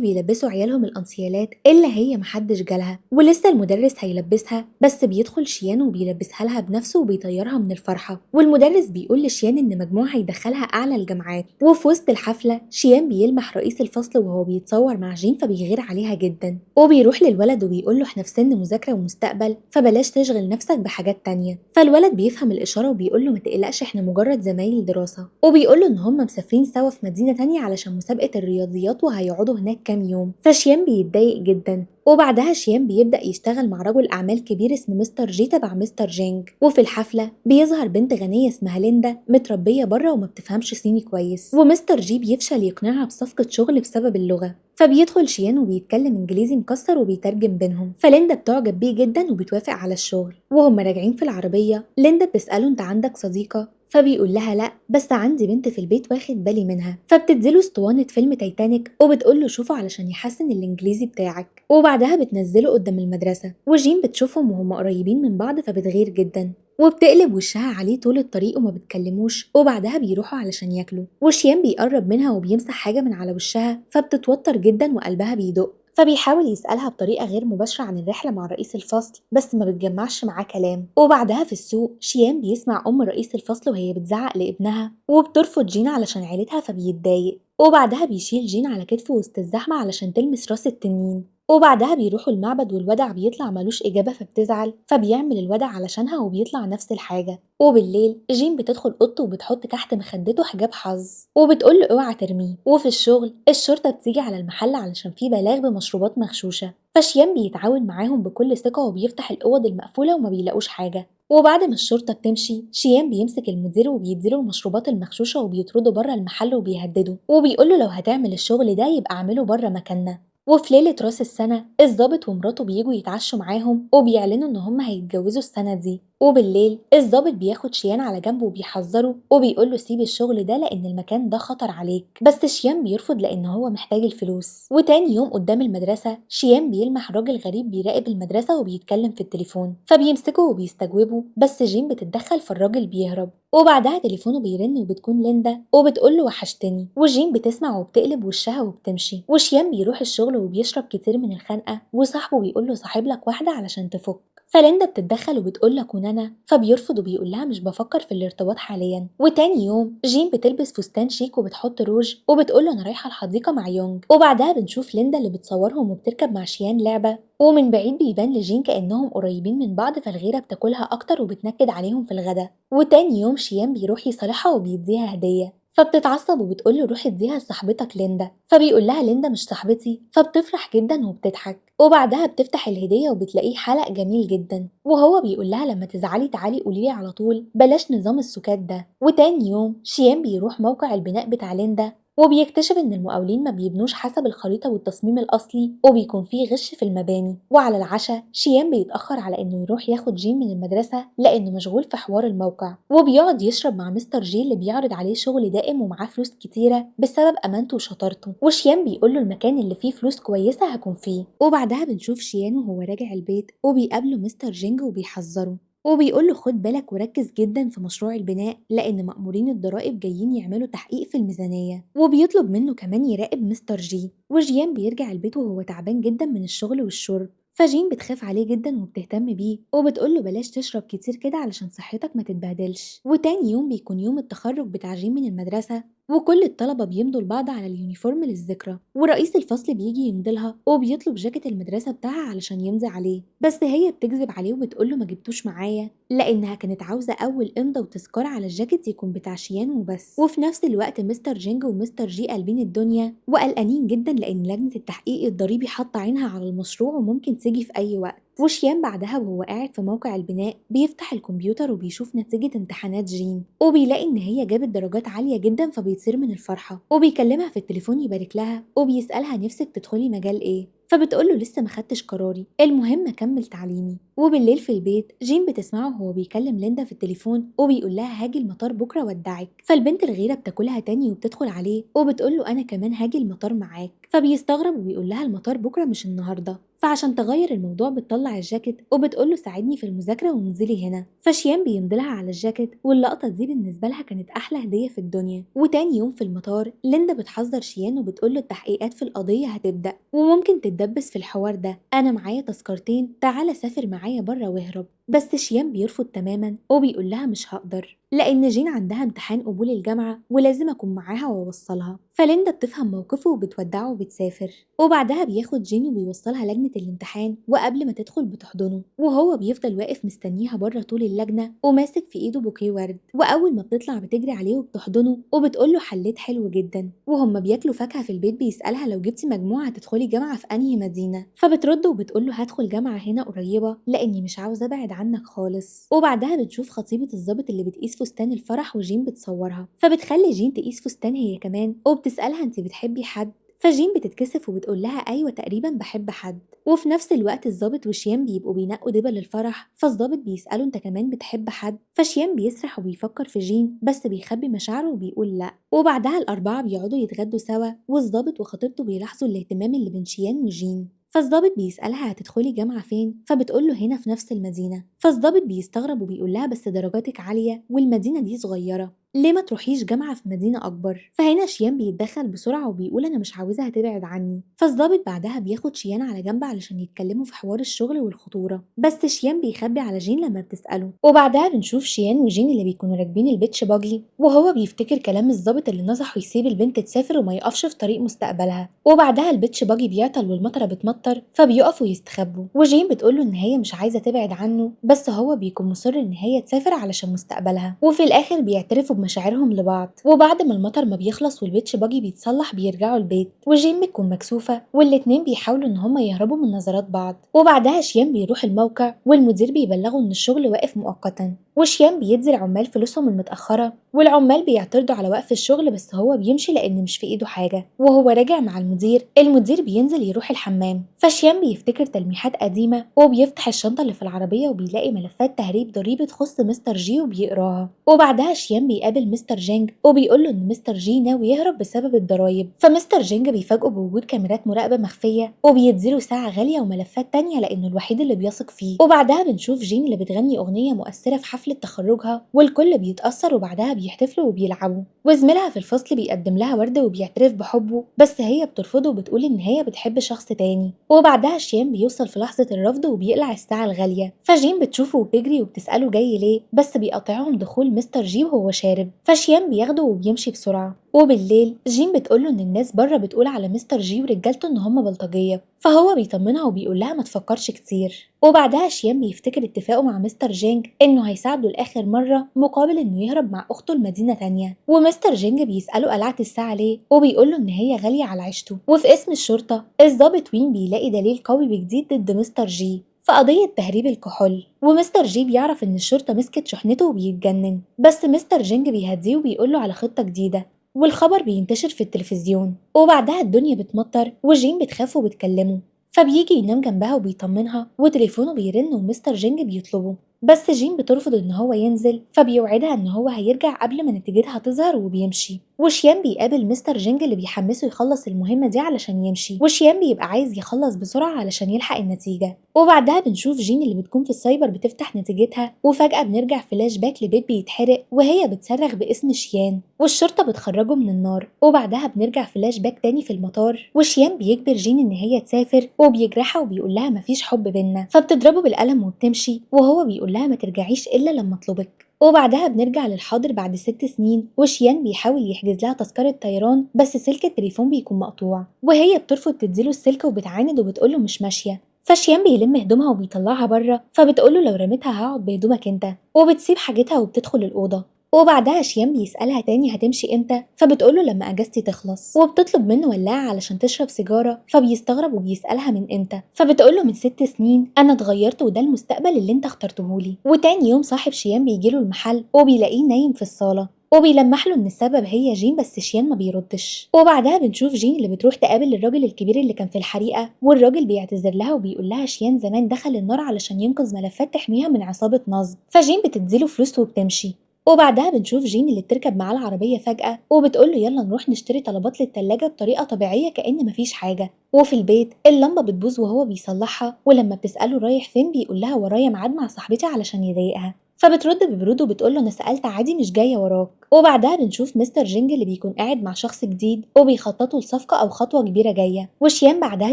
بيلبسوا عيالهم الأنسيالات إلا هي محدش جالها، ولسه المدرس هيلبسها، بس بيدخل شيان وبيلبسها لها بنفسه وبيطيرها من الفرحة. والمدرس بيقول لشيان إن مجموع هيدخلها أعلى الجامعات. وفي وسط الحفلة شيان بيلمح رئيس الفصل وهو بيتصور مع جين فبيغير عليها جدا، وبيروح للولد وبيقول له احنا في سن مذاكرة ومستقبل، فبلاش تشغل نفسك بحاجات تانية. فالولد بيفهم الإشارة وبيقول له ما تقلقش احنا مجرد زمايل دراسة، وبيقول له إن هم مسافرين سوا في مدينة تانية علشان مسابقة الرياضيات وهيقعدوا هناك كام يوم. فشيان بيتضايق جدا. وبعدها شيان بيبدأ يشتغل مع رجل أعمال كبير اسمه مستر جي تبع مستر جينج. وفي الحفلة بيظهر بنت غنية اسمها ليندا متربية بره وما بتفهمش صيني كويس، ومستر جي بيفشل يقنعها بصفقة شغل بسبب اللغة، فبيدخل شيان وبيتكلم انجليزي مكسر وبيترجم بينهم، فليندا بتعجب بيه جدا وبتوافق على الشغل. وهم راجعين في العربية ليندا بتسأله انت عندك صديقة؟ فبيقول لها لا بس عندي بنت في البيت واخد بالي منها. فبتديله اسطوانة فيلم تايتانيك وبتقول له شوفه علشان يحسن الانجليزي بتاعك. وبعدها بتنزله قدام المدرسة، وجين بتشوفهم وهم قريبين من بعض فبتغير جدا وبتقلب وشها عليه طول الطريق وما بتكلموش. وبعدها بيروحوا علشان ياكلوا، وشيان بيقرب منها وبيمسح حاجة من على وشها فبتتوتر جدا وقلبها بيدق، فبيحاول يسألها بطريقة غير مباشرة عن الرحلة مع رئيس الفصل بس ما بتجمعش معاه كلام. وبعدها في السوق شيان بيسمع أم رئيس الفصل وهي بتزعق لابنها وبترفض جين علشان عيلتها فبيتضايق. وبعدها بيشيل جين على كتفه وسط الزحمة علشان تلمس راس التنين. وبعدها بيروحوا المعبد والودع بيطلع ملوش إجابة فبتزعل، فبيعمل الودع علشانها وبيطلع نفس الحاجة. وبالليل جين بتدخل أوضته وبتحط تحت مخدته حجاب حظ وبتقول له اوعى ترميه. وفي الشغل الشرطة بتيجي على المحل علشان في بلاغ بمشروبات مغشوشة، فشيان بيتعاون معاهم بكل ثقة وبيفتح الأوض المقفولة وما بيلاقوش حاجة. وبعد ما الشرطة بتمشي شيان بيمسك المدير وبيديله المشروبات المغشوشة وبيطرده بره المحل وبيهدده وبيقوله لو هتعمل الشغل ده يبقى اعمله بره مكاننا. وفي ليلة راس السنة الضابط ومراته بيجوا يتعشوا معاهم وبيعلنوا ان هم هيتجوزوا السنة دي. وبالليل الضابط بياخد شيان على جنبه وبيحذره وبيقول له سيب الشغل ده لان المكان ده خطر عليك، بس شيان بيرفض لان هو محتاج الفلوس. وتاني يوم قدام المدرسة شيان بيلمح راجل غريب بيراقب المدرسة وبيتكلم في التليفون، فبيمسكه وبيستجوبه بس جين بتتدخل فالراجل بيهرب. وبعدها تليفونه بيرن وبتكون ليندا وبتقول له وحشتني، وجين بتسمع وبتقلب وشها وبتمشي. وشيان بيروح الشغل وبيشرب كتير من الخنقة، وصاحبه بيقول له صاحب لك واحدة علشان تفك، فليندا بتتدخل وبتقول لك ونانا، فبيرفض وبيقول لها مش بفكر في الارتباط حاليا. وتاني يوم جين بتلبس فستان شيك وبتحط روج وبتقول له انا رايحه الحديقه مع يونج. وبعدها بنشوف ليندا اللي بتصورهم وبتركب مع شيان لعبه، ومن بعيد بيبان لجين كانهم قريبين من بعض، فالغيره بتاكلها اكتر وبتنكد عليهم في الغدا. وتاني يوم شيان بيروح يصالحها وبيديها هديه، فبتتعصب وبتقول له روح اديها لصاحبتك ليندا، فبيقول لها ليندا مش صاحبتي، فبتفرح جدا وبتضحك. وبعدها بتفتح الهديه وبتلاقيه حلق جميل جدا، وهو بيقول لها لما تزعلي تعالي قولي لي على طول، بلاش نظام السكات ده. وتاني يوم شيان بيروح موقع البناء بتاع ليندا وبيكتشف ان المقاولين ما بيبنوش حسب الخريطة والتصميم الأصلي وبيكون فيه غش في المباني. وعلى العشاء شيان بيتأخر على انه يروح ياخد جين من المدرسة لانه مشغول في حوار الموقع، وبيقعد يشرب مع مستر جي اللي بيعرض عليه شغل دائم ومعاه فلوس كتيرة بسبب أمانته وشطارته، وشيان بيقول له المكان اللي فيه فلوس كويسة هكون فيه. وبعدها بنشوف شيان وهو راجع البيت وبيقابله مستر جينج وبيحذره وبيقول له خد بالك وركز جدا في مشروع البناء لأن مأمورين الضرائب جايين يعملوا تحقيق في الميزانية، وبيطلب منه كمان يراقب مستر جي. وجيان بيرجع البيت وهو تعبان جدا من الشغل والشرب، فجين بتخاف عليه جدا وبتهتم بيه وبتقول له بلاش تشرب كتير كده علشان صحتك ما تتبهدلش. وتاني يوم بيكون يوم التخرج بتاع جين من المدرسة، وكل الطلبة بيمضوا لبعض على ال uniform للذكرى، ورئيس الفصل بيجي يمضيلها وبيطلب جاكيت المدرسة بتاعها علشان يمضي عليه، بس هي بتكذب عليه وبتقوله ما جبتوش معايا لأنها كانت عاوزة أول إمضة وتذكار على الجاكيت يكون بتاع شيان وبس. وفي نفس الوقت مستر جينج ومستر جي قلبين الدنيا وقلقانين جدا لأن لجنة التحقيق الضريبي حاطة عينها على المشروع وممكن تيجي في أي وقت. وشيان بعدها وهو قاعد في موقع البناء بيفتح الكمبيوتر وبيشوف نتيجة امتحانات جين، وبيلاقي إن هي جابت درجات عالية جدا فبيطير من الفرحة، وبيكلمها في التليفون يبارك لها وبيسألها نفسك تدخلي مجال إيه، فبتقوله لسه ما خدتش قراري، المهم اكمل تعليمي. وبالليل في البيت جين بتسمعه وهو بيكلم ليندا في التليفون وبيقول لها هاجي المطار بكره وادعك، فالبنت الغيرة بتاكلها تاني وبتدخل عليه وبتقول له انا كمان هاجي المطار معاك، فبيستغرب وبيقول لها المطار بكره مش النهارده، فعشان تغير الموضوع بتطلع الجاكيت وبتقول له ساعدني في المذاكرة وانزلي هنا، فشيان بيمضيلها على الجاكيت، واللقطه دي بالنسبة لها كانت احلى هديه في الدنيا. وتاني يوم في المطار ليندا بتحذر شيان وبتقول له التحقيقات في القضية هتبدا وممكن تتدبس في الحوار ده، انا معايا تذكرتين تعالى سافر معايا بره واهرب، بس شيان بيرفض تماما وبيقول لها مش هقدر لان جين عندها امتحان قبول الجامعة ولازم اكون معاها واوصلها، فليندا بتفهم موقفه وبتودعه وبتسافر. وبعدها بياخد جين وبيوصلها لجنة الامتحان، وقبل ما تدخل بتحضنه وهو بيفضل واقف مستنيها بره طول اللجنة وماسك في ايده بوكيه ورد، واول ما بتطلع بتجري عليه وبتحضنه وبتقول له حليت حلو جدا. وهم بياكلوا فاكهة في البيت بيسالها لو جبتي مجموعة هتدخلي جامعه في انهي مدينة، فبترد وبتقول له هدخل جامعه هنا قريبه لاني مش عاوزه ابعد عنك خالص. وبعدها بتشوف خطيبه الضابط اللي بتقيس فستان الفرح وجين بتصورها، فبتخلي جين تقيس فستان هي كمان وبتسألها انت بتحبي حد، فجين بتتكسف وبتقول لها ايوه تقريبا بحب حد. وفي نفس الوقت الضابط وشيان بيبقوا بينقوا دبل الفرح، فالضابط بيسأله انت كمان بتحب حد، فشيان بيسرح وبيفكر في جين بس بيخبي مشاعره وبيقول لا. وبعدها الأربعة بيقعدوا يتغدوا سوا، والضابط وخطيبته بيلاحظوا الاهتمام اللي بين شيان وجين، فالضابط بيسألها هتدخلي جامعة فين، فبتقول له هنا في نفس المدينة، فالضابط بيستغرب وبيقول لها بس درجاتك عالية والمدينة دي صغيرة، ليه ما تروحيش جامعة في مدينة أكبر؟ فهنا شيان بيتدخل بسرعة وبيقول أنا مش عاوزها تبعد عني، فالضابط بعدها بياخد شيان على جنب علشان يتكلموا في حوار الشغل والخطورة، بس شيان بيخبي على جين لما بتسأله. وبعدها بنشوف شيان وجين اللي بيكونوا راكبين ال beach buggy، وهو بيفتكر كلام الضابط اللي نصحه يسيب البنت تسافر وما يقفش في طريق مستقبلها. وبعدها ال beach buggy بيعطل والمطره بتمطر، فبيقفوا يستخبوا، وجين بتقوله إن هي مش عايزة تبعد عنه، بس هو بيكون مصر إن هي تسافر علشان مستقبلها. وفي الآخر بيعترفوا مشاعرهم لبعض. وبعد ما المطر ما بيخلص وال beach buggy بيتصلح بيرجعوا البيت، وجين بتكون مكسوفه والاتنين بيحاولوا ان هما يهربوا من نظرات بعض. وبعدها شيان بيروح الموقع والمدير بيبلغه ان الشغل واقف مؤقتا، وشيان بيدي العمال فلوسهم المتأخرة، والعمال بيعترضوا على وقف الشغل بس هو بيمشي لأن مش في إيده حاجة. وهو راجع مع المدير، المدير بينزل يروح الحمام، فشيان بيفتكر تلميحات قديمة وبيفتح الشنطة اللي في العربية وبيلاقي ملفات تهريب ضريبة تخص مستر جي وبيقراها. وبعدها شيان بيقابل مستر جينج وبيقول له إن مستر جي ناوي يهرب بسبب الضرايب، فمستر جينج بيفاجئه بوجود كاميرات مراقبة مخفية وبيديله ساعة غالية وملفات تانية لأنه الوحيد اللي بيثق فيه. وبعدها بنشوف جين اللي بتغني أغنية مؤثرة في حفلة تخرجها والكل بيتأثر، وبعدها بيحتفلوا وبيلعبوا، وزميلها في الفصل بيقدم لها ورد وبيعترف بحبه بس هي بترفضه وبتقول إن هي بتحب شخص تاني. وبعدها شيان بيوصل في لحظة الرفض وبيقلع الساعة الغالية، فجين بتشوفه وبتجري وبتسأله جاي ليه، بس بيقاطعهم دخول مستر جي وهو شارب، فشيان بياخده وبيمشي بسرعة. وبالليل جين بتقوله إن الناس بره بتقول على مستر جي ورجالته إن هم بلطجية، فهو بيطمنها وبيقول لها ما تفكرش كتير. وبعدها شيان بيفتكر اتفاقه مع مستر جينج إنه هيساعده لآخر مرة مقابل إنه يهرب مع أخته لمدينة تانية، ومستر جينج بيسأله قلعت الساعة ليه وبيقوله إن هي غالية على عيشته. وفي اسم الشرطة الضابط وين بيلاقي دليل قوي بجديد ضد مستر جي في قضية تهريب الكحول، ومستر جي بيعرف إن الشرطة مسكت شحنته وبيتجنن، بس مستر جينج بيهديه وبيقوله على خطة جديدة، والخبر بينتشر في التلفزيون. وبعدها الدنيا بتمطر وجين بتخاف وبتكلمه، فبيجي ينام جنبها وبيطمنها، وتليفونه بيرن ومستر جينج بيطلبه، بس جين بترفض ان هو ينزل، فبيوعدها ان هو هيرجع قبل ما نتيجتها تظهر وبيمشي. وشيان بيقابل مستر جينج اللي بيحمسه يخلص المهمة دي علشان يمشي، وشيان بيبقى عايز يخلص بسرعة علشان يلحق النتيجة. وبعدها بنشوف جين اللي بتكون في السايبر بتفتح نتيجتها، وفجأة بنرجع فلاش باك لبيت بيتحرق وهي بتصرخ باسم شيان والشرطة بتخرجه من النار. وبعدها بنرجع فلاش باك تاني في المطار، وشيان بيجبر جين ان هي تسافر وبيجرحها وبيقول لها مفيش حب بينا، فبتضربه بالقلم وبتمشي، وهو بيقول لها ما ترجعيش الا لما اطلبك. وبعدها بنرجع للحاضر بعد 6 سنين، وشيان بيحاول يحجز لها تذكرة طيران بس سلك التليفون بيكون مقطوع، وهي بترفض تديله السلك وبتعاند وبتقوله مش ماشية. فشيان بيلم هدومها وبيطلعها بره، فبتقوله لو رميتها هقعد بهدومك انت، وبتسيب حاجتها وبتدخل الأوضة. وبعدها شيان بيسألها تاني هتمشي امتى، فبتقوله لما اجازتي تخلص، وبتطلب منه ولاعة علشان تشرب سيجارة، فبيستغرب وبيسألها من امتى، فبتقوله من 6 سنين، انا اتغيرت وده المستقبل اللي انت اخترتهولي. وتاني يوم صاحب شيان بيجيله المحل وبيلاقيه نايم في الصالة، وبيلمح له ان السبب هي جين، بس شيان ما بيردش. وبعدها بنشوف جين اللي بتروح تقابل الراجل الكبير اللي كان في الحريقه، والراجل بيعتذر لها وبيقول لها شيان زمان دخل النار علشان ينقذ ملفات تحميها من عصابة نصب، فجين بتديله فلوس وبتمشي. وبعدها بنشوف جين اللي بتركب معاه العربية فجأة وبتقول له يلا نروح نشتري طلبات للتلاجة بطريقة طبيعية كأن مفيش حاجة. وفي البيت اللمبة بتبوظ وهو بيصلحها، ولما بتسأله رايح فين بيقول لها ورايا ميعاد مع صاحبتي علشان يضايقها، فبترد ببرود وبتقول له انا سألت عادي مش جاية وراك. وبعدها بنشوف مستر جينج اللي بيكون قاعد مع شخص جديد وبيخططوا لصفقة أو خطوة كبيرة جاية، وشيان بعدها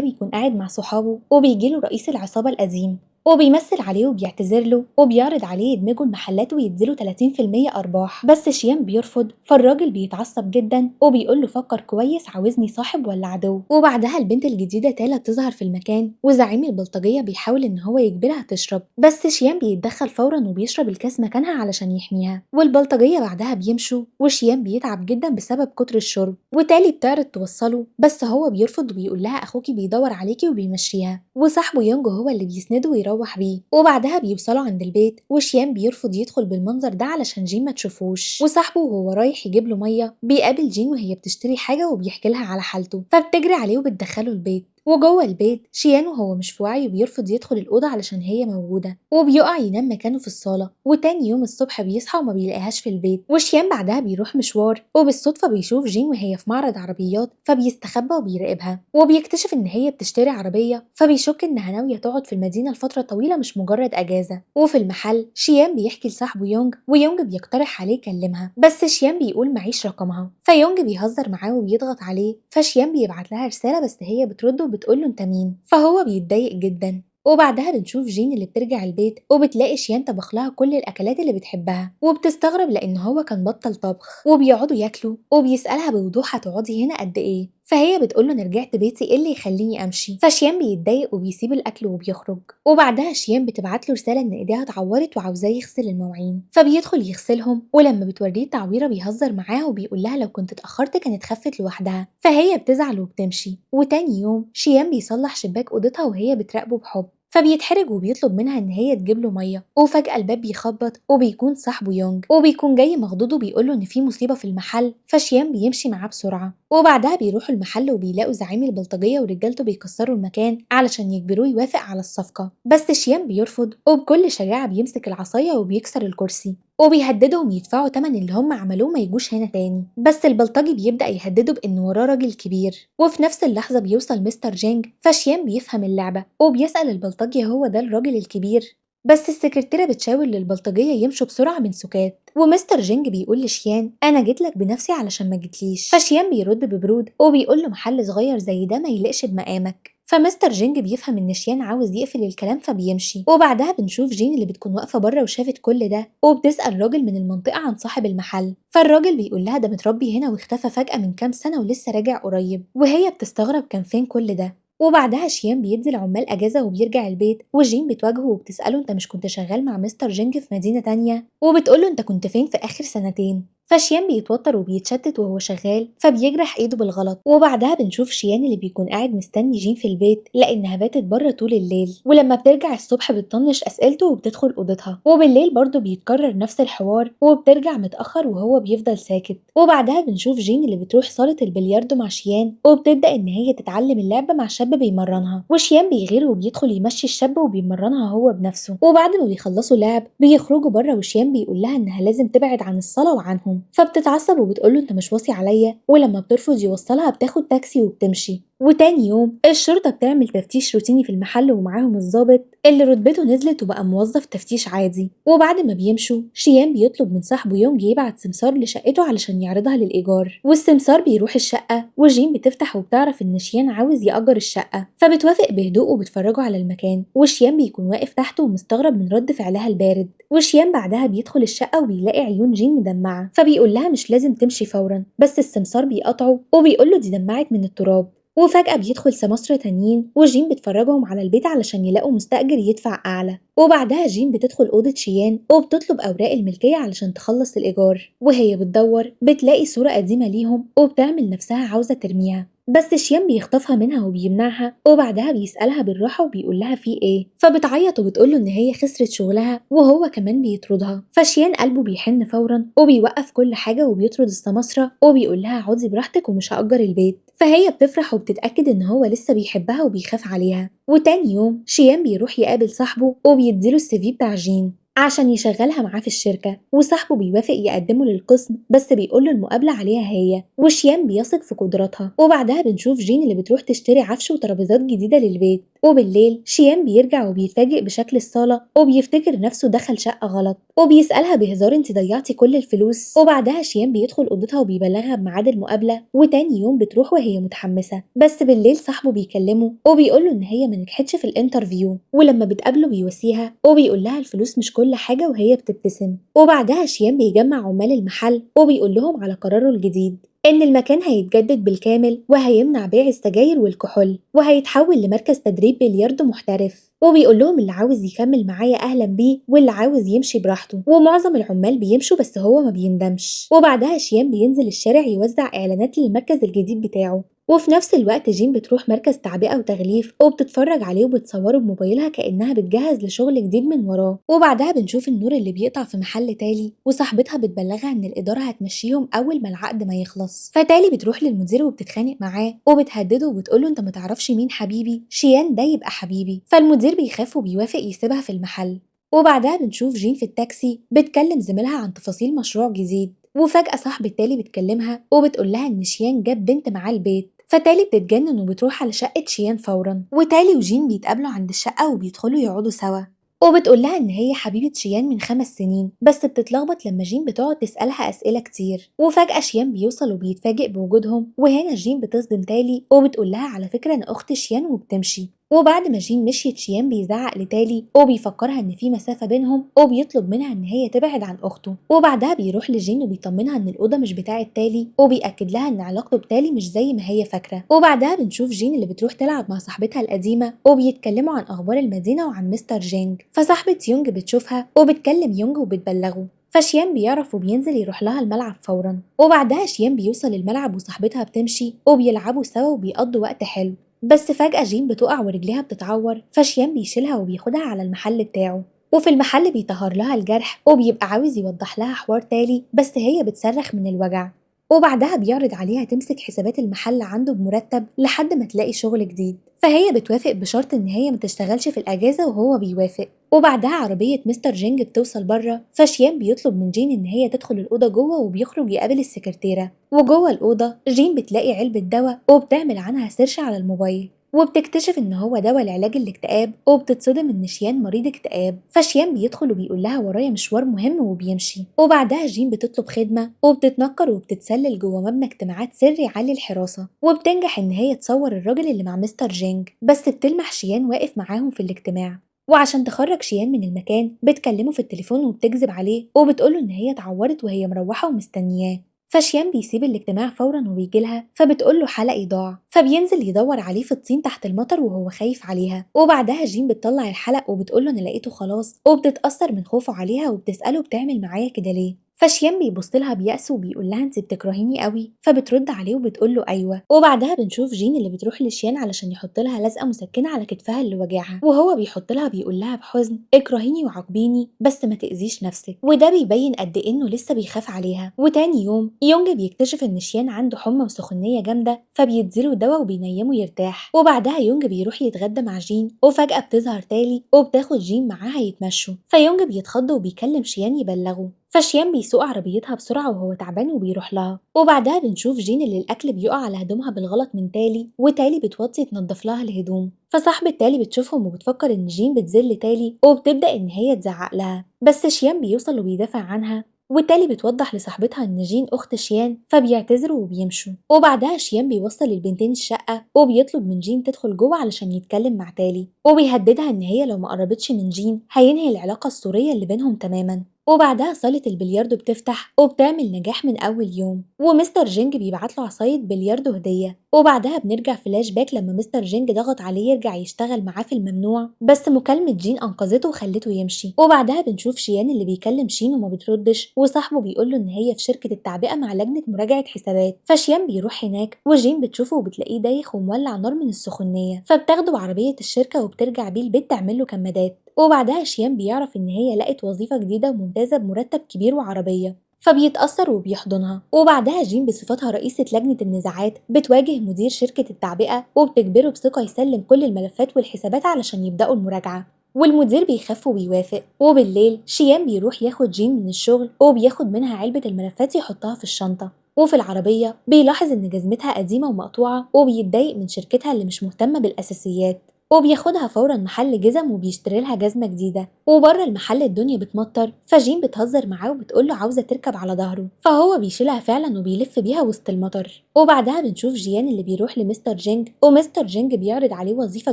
بيكون قاعد مع صحابه وبيجيله رئيس العصابة القديم وبيمثل عليه وبيعتذر له وبيعرض عليه يدمجوا المحلات ويديله 30% أرباح، بس شيان بيرفض، فالراجل بيتعصب جدا وبيقول له فكر كويس، عاوزني صاحب ولا عدو. وبعدها البنت الجديدة تالا بتظهر في المكان، وزعيم البلطجية بيحاول إن هو يجبرها تشرب، بس شيان بيتدخل فورا وبيشرب الكاس مكانها علشان يحميها، والبلطجية بعدها بيمشوا، وشيان بيتعب جدا بسبب كتر الشرب، وتالي بتعرض توصله بس هو بيرفض وبيقول لها أخوكي بيدور عليكي وبيمشيها، وصاحبه يونج هو اللي بيسنده ويروح بيه. وبعدها بيوصلوا عند البيت، وشيان بيرفض يدخل بالمنظر ده علشان جين ما تشوفوش، وصاحبه وهو رايح يجيب له مية بيقابل جين وهي بتشتري حاجة وبيحكي لها على حالته، فبتجري عليه وبتدخله البيت. وجوه البيت شيان وهو مش في وعيه بيرفض يدخل الأوضة علشان هي موجودة، وبيقع ينام مكانه في الصالة. وتاني يوم الصبح بيصحى وما بيلاقيهاش في البيت، وشيان بعدها بيروح مشوار وبالصدفة بيشوف جين وهي في معرض عربيات، فبيستخبى وبيراقبها وبيكتشف إن هي بتشتري عربية، فبيشك إنها ناوية تقعد في المدينة لفترة طويلة مش مجرد أجازة. وفي المحل شيان بيحكي لصاحبه يونج، ويونج بيقترح عليه يكلمها، بس شيان بيقول معيش رقمها، فيونج بيهزر معاه وبيضغط عليه، فشيان بيبعت لها رسالة بس هي بترد وبتقول له انت مين، فهو بيتضايق جدا. وبعدها بنشوف جين اللي بترجع البيت وبتلاقي شيان طبخ لها كل الاكلات اللي بتحبها، وبتستغرب لان هو كان بطل طبخ، وبيقعدوا ياكلوا وبيسالها بوضوح هتقعدي هنا قد ايه، فهي بتقول له انا رجعت بيتي ايه اللي يخليني امشي، فشيان بيتضايق وبيسيب الاكل وبيخرج. وبعدها شيان بتبعت له رسالة ان ايديها اتعورت وعاوزاه يغسل المواعين، فبيدخل يغسلهم، ولما بتوريه التعويره بيهزر معاها وبيقول لها لو كنت اتاخرت كانت خفت لوحدها، فهي بتزعل وبتمشي. وتاني يوم شيان بيصلح شباك اوضتها وهي بتراقبه بحب، فبيتحرج وبيطلب منها ان هي تجيب له مية، وفجأة الباب بيخبط وبيكون صاحبه يونج، وبيكون جاي مخضوض وبيقول له ان في مصيبة في المحل، فشيان بيمشي معاه بسرعة. وبعدها بيروحوا المحل وبيلاقوا زعيم البلطجيه ورجالته بيكسروا المكان علشان يجبروه يوافق على الصفقة، بس شيان بيرفض وبكل شجاعة بيمسك العصاية وبيكسر الكرسي وبيهددهم يدفعوا تمن اللي هم عملوه ما يجوش هنا تاني، بس البلطجي بيبدأ يهدده بإن وراه راجل كبير. وفي نفس اللحظة بيوصل مستر جينج، فشيان بيفهم اللعبة وبيسأل البلطجي هو ده الراجل الكبير، بس السكرتيرة بتشاور للبلطجية يمشوا بسرعة من سكات. ومستر جينج بيقول لشيان أنا جيت لك بنفسي علشان ما جيتليش، فشيان بيرد ببرود وبيقول له محل صغير زي ده ما يليقش بمقامك، فمستر جينج بيفهم ان شيان عاوز يقفل الكلام فبيمشي. وبعدها بنشوف جين اللي بتكون واقفة بره وشافت كل ده، وبتسال راجل من المنطقة عن صاحب المحل، فالراجل بيقول لها ده متربي هنا واختفى فجاة من كام سنة ولسه راجع قريب، وهي بتستغرب كان فين كل ده. وبعدها شيان بيدي العمال اجازه وبيرجع البيت، وجين بتواجهه وبتساله انت مش كنت شغال مع مستر جينج في مدينة تانية، وبتقوله انت كنت فين في اخر سنتين، فشيان بيتوتر وبيتشتت وهو شغال فبيجرح ايده بالغلط. وبعدها بنشوف شيان اللي بيكون قاعد مستني جين في البيت لانها باتت بره طول الليل، ولما بترجع الصبح بتطنش اسئلته وبتدخل اوضتها، وبالليل برضه بيتكرر نفس الحوار وبترجع متاخر وهو بيفضل ساكت. وبعدها بنشوف جين اللي بتروح صاله البلياردو مع شيان وبتبدا ان هي تتعلم اللعبة مع شاب بيمرنها، وشيان بيغير وبيدخل يمشي الشاب وبيمرنها هو بنفسه. وبعد ما بيخلصوا لعب بيخرجوا بره، وشيان بيقول لها انها لازم تبعد عن الصاله وعنهم، فبتتعصب وبتقوله انت مش واصي عليا، ولما بترفض يوصلها بتاخد تاكسي وبتمشي. وتاني يوم الشرطة بتعمل تفتيش روتيني في المحل ومعاهم الضابط اللي رتبته نزلت وبقى موظف تفتيش عادي. وبعد ما بيمشوا شيان بيطلب من صاحبه يونج يبعت سمسار لشقته علشان يعرضها للإيجار، والسمسار بيروح الشقة وجين بتفتح وبتعرف إن شيان عاوز يأجر الشقة، فبتوافق بهدوء وبتفرجوا على المكان، وشيان بيكون واقف تحته ومستغرب من رد فعلها البارد. وشيان بعدها بيدخل الشقة وبيلاقي عيون جين مدمعة، فبيقول لها مش لازم تمشي فورا، بس السمسار بيقاطعه وبيقول له دي دمعت من التراب. وفجأة بيدخل سماسرة تانيين وجين بتفرجهم على البيت علشان يلاقوا مستأجر يدفع أعلى. وبعدها جين بتدخل أوضة شيان وبتطلب أوراق الملكية علشان تخلص الإيجار، وهي بتدور بتلاقي صورة قديمة ليهم وبتعمل نفسها عاوزة ترميها، بس شيان بيخطفها منها وبيمنعها. وبعدها بيسألها بالراحة وبيقول لها في ايه، فبتعيط وبتقول له ان هي خسرت شغلها وهو كمان بيطردها. فشيان قلبه بيحن فورا وبيوقف كل حاجة وبيطرد السماسرة وبيقول لها اقعدي براحتك ومش هأجر البيت. فهي بتفرح وبتتأكد ان هو لسه بيحبها وبيخاف عليها. وتاني يوم شيان بيروح يقابل صاحبه وبيديله ال CV بتاع جين عشان يشغلها معاه في الشركة، وصاحبه بيوافق يقدمه للقسم بس بيقول له المقابلة عليها هي، وشيان بيثق في قدراتها. وبعدها بنشوف جين اللي بتروح تشتري عفش وترابيزات جديدة للبيت. وبالليل شيان بيرجع وبيتفاجئ بشكل الصالة وبيفتكر نفسه دخل شقة غلط، وبيسألها بهزار انت ضيعتي كل الفلوس. وبعدها شيان بيدخل اوضتها وبيبلغها بميعاد المقابلة، وتاني يوم بتروح وهي متحمسة. بس بالليل صاحبه بيكلمه وبيقول له ان هي ما نجحتش في ال interview، ولما بتقابله بيواسيها وبيقول لها الفلوس مش كل حاجة وهي بتبتسم. وبعدها شيان بيجمع عمال المحل وبيقول لهم على قراره الجديد إن المكان هيتجدد بالكامل وهيمنع بيع السجاير والكحول وهيتحول لمركز تدريب بلياردو محترف، وبيقول لهم اللي عاوز يكمل معايا أهلا بيه واللي عاوز يمشي براحته، ومعظم العمال بيمشوا بس هو ما بيندمش. وبعدها شيان بينزل الشارع يوزع إعلانات للمركز الجديد بتاعه، وفي نفس الوقت جين بتروح مركز تعبئة وتغليف وبتتفرج عليه وبتصوره بموبايلها كأنها بتجهز لشغل جديد من وراه. وبعدها بنشوف النور اللي بيقطع في محل تالي، وصاحبتها بتبلغها ان الإدارة هتمشيهم أول ما العقد ما يخلص. فتالي بتروح للمدير وبتتخانق معاه وبتهدده وبتقوله انت ما تعرفش مين حبيبي، شيان ده يبقى حبيبي. فالمدير بيخاف وبيوافق يسيبها في المحل. وبعدها بنشوف جين في التاكسي بتكلم زميلها عن تفاصيل مشروع جديد، وفجأة صاحبة تالي بتكلمها وبتقول لها إن شيان جاب بنت معاه البيت. فتالي بتتجنن وبتروح على شقة شيان فورا، وتالي وجين بيتقابلوا عند الشقة وبيدخلوا يقعدوا سوا، وبتقول لها إن هي حبيبة شيان من 5 سنين، بس بتتلخبط لما جين بتقعد تسألها أسئلة كتير. وفجأة شيان بيوصل وبيتفاجئ بوجودهم، وهنا جين بتصدم تالي وبتقول لها على فكرة أنا أخت شيان وبتمشي. وبعد ما جين مشيت شيان بيزعق لتالي وبيفكرها ان في مسافة بينهم وبيطلب منها ان هي تبعد عن اخته. وبعدها بيروح لجين وبيطمنها ان الاوضة مش بتاعه تالي، وبيأكد لها ان علاقته بتالي مش زي ما هي فاكره. وبعدها بنشوف جين اللي بتروح تلعب مع صاحبتها القديمة وبيتكلموا عن اخبار المدينة وعن مستر جينج. فصاحبه يونج بتشوفها وبتكلم يونج وبتبلغه، فشيان بيعرف وبينزل يروح لها الملعب فورا. وبعدها شيان بيوصل الملعب وصاحبتها بتمشي وبيلعبوا سوا وبيقضوا وقت حلو، بس فجأة جين بتقع ورجليها بتتعور، فشيان بيشيلها وبياخدها على المحل بتاعه. وفي المحل بيطهر لها الجرح وبيبقى عاوز يوضح لها حوار تالي، بس هي بتصرخ من الوجع. وبعدها بيعرض عليها تمسك حسابات المحل عنده بمرتب لحد ما تلاقي شغل جديد، فهي بتوافق بشرط ان هي ما تشتغلش في الاجازة وهو بيوافق. وبعدها عربية مستر جينج بتوصل بره، فشيان بيطلب من جين ان هي تدخل الاوضة جوه وبيخرج يقابل السكرتيره. وجوه الاوضة جين بتلاقي علبة دواء وبتعمل عنها search على الموبايل، وبتكتشف ان هو دواء لعلاج الاكتئاب، وبتتصدم ان شيان مريض اكتئاب. فشيان بيدخل وبيقول لها ورايا مشوار مهم وبيمشي. وبعدها جين بتطلب خدمة وبتتنكر وبتتسلل جوه مبنى اجتماعات سري عالي الحراسة، وبتنجح ان هي تصور الراجل اللي مع مستر جينج، بس بتلمح شيان واقف معاهم في الاجتماع. وعشان تخرج شيان من المكان بتكلمه في التليفون وبتكذب عليه وبتقوله ان هي اتعورت وهي مروحة ومستنياه. فشيان بيسيب الاجتماع فورا وبيجيلها، فبتقوله حلقي ضاع، فبينزل يدور عليه في الطين تحت المطر وهو خايف عليها. وبعدها جين بتطلع الحلق وبتقوله انا لقيته خلاص، وبتتأثر من خوفه عليها وبتسأله بتعمل معايا كده ليه. فشيان بيبص لها بيأس وبيقول لها انت بتكرهيني قوي، فبترد عليه وبتقول له ايوه. وبعدها بنشوف جين اللي بتروح لشيان علشان يحط لها لزقه مسكنه على كتفها اللي وجعها، وهو بيحط لها بيقول لها بحزن اكرهيني وعاقبيني بس ما تاذيش نفسك، وده بيبين قد ايه انه لسه بيخاف عليها. وتاني يوم يونج بيكتشف ان شيان عنده حمى وسخونيه جامدة، فبيديله دواء وبينيمه يرتاح. وبعدها يونج بيروح يتغدى مع جين، وفجاة بتظهر تالي وبتاخد جين معاها يتمشوا، فيونج بيتخض وبيكلم شيان يبلغه. فشيان بيسوق عربيتها بسرعة وهو تعبان وبيروح لها. وبعدها بنشوف جين اللي الأكل بيقع على هدومها بالغلط من تالي، وتالي بتوطي تنظف لها الهدوم. فصاحبة تالي بتشوفهم وبتفكر إن جين بتذل تالي وبتبدأ إن هي تزعق لها، بس شيان بيوصل وبيدافع عنها، وتالي بتوضح لصاحبتها إن جين أخت شيان، فبيعتذروا وبيمشوا. وبعدها شيان بيوصل البنتين الشقة وبيطلب من جين تدخل جوه علشان يتكلم مع تالي، وبيهددها إن هي لو ما قربتش من جين هينهي العلاقة السورية اللي بينهم تماما. وبعدها صالة البلياردو بتفتح وبتعمل نجاح من أول يوم، ومستر جينج بيبعت له عصاية بلياردو هدية. وبعدها بنرجع فلاش باك لما مستر جينج ضغط عليه يرجع يشتغل معاه في الممنوع، بس مكالمة جين أنقذته وخلته يمشي. وبعدها بنشوف شيان اللي بيكلم شين وما بتردش، وصاحبه بيقول له إن هي في شركة التعبئة مع لجنة مراجعة حسابات، فشيان بيروح هناك وجين بتشوفه وبتلاقيه دايخ ومولع نار من السخونية، فبتاخده بعربية الشركة وبترجع بيه البيت تعمل له كمادات. وبعدها شيان بيعرف إن هي لقت وظيفة جديدة وممتازة بمرتب كبير وعربية، فبيتأثر وبيحضنها. وبعدها جين بصفتها رئيسة لجنة النزاعات بتواجه مدير شركة التعبئة وبتجبره بثقة يسلم كل الملفات والحسابات علشان يبدأوا المراجعة، والمدير بيخاف وبيوافق. وبالليل شيان بيروح ياخد جين من الشغل وبياخد منها علبة الملفات يحطها في الشنطة. وفي العربية بيلاحظ إن جزمتها قديمة ومقطوعة وبيتضايق من شركتها اللي مش مهتمة بالأساسيات، وبياخدها فورا محل جزم وبيشتري لها جزمة جديدة. وبره المحل الدنيا بتمطر، فجين بتهزر معاه وبتقوله عاوزة تركب على ظهره، فهو بيشيلها فعلا وبيلف بيها وسط المطر. وبعدها بنشوف جيان اللي بيروح لمستر جينج، ومستر جينج بيعرض عليه وظيفة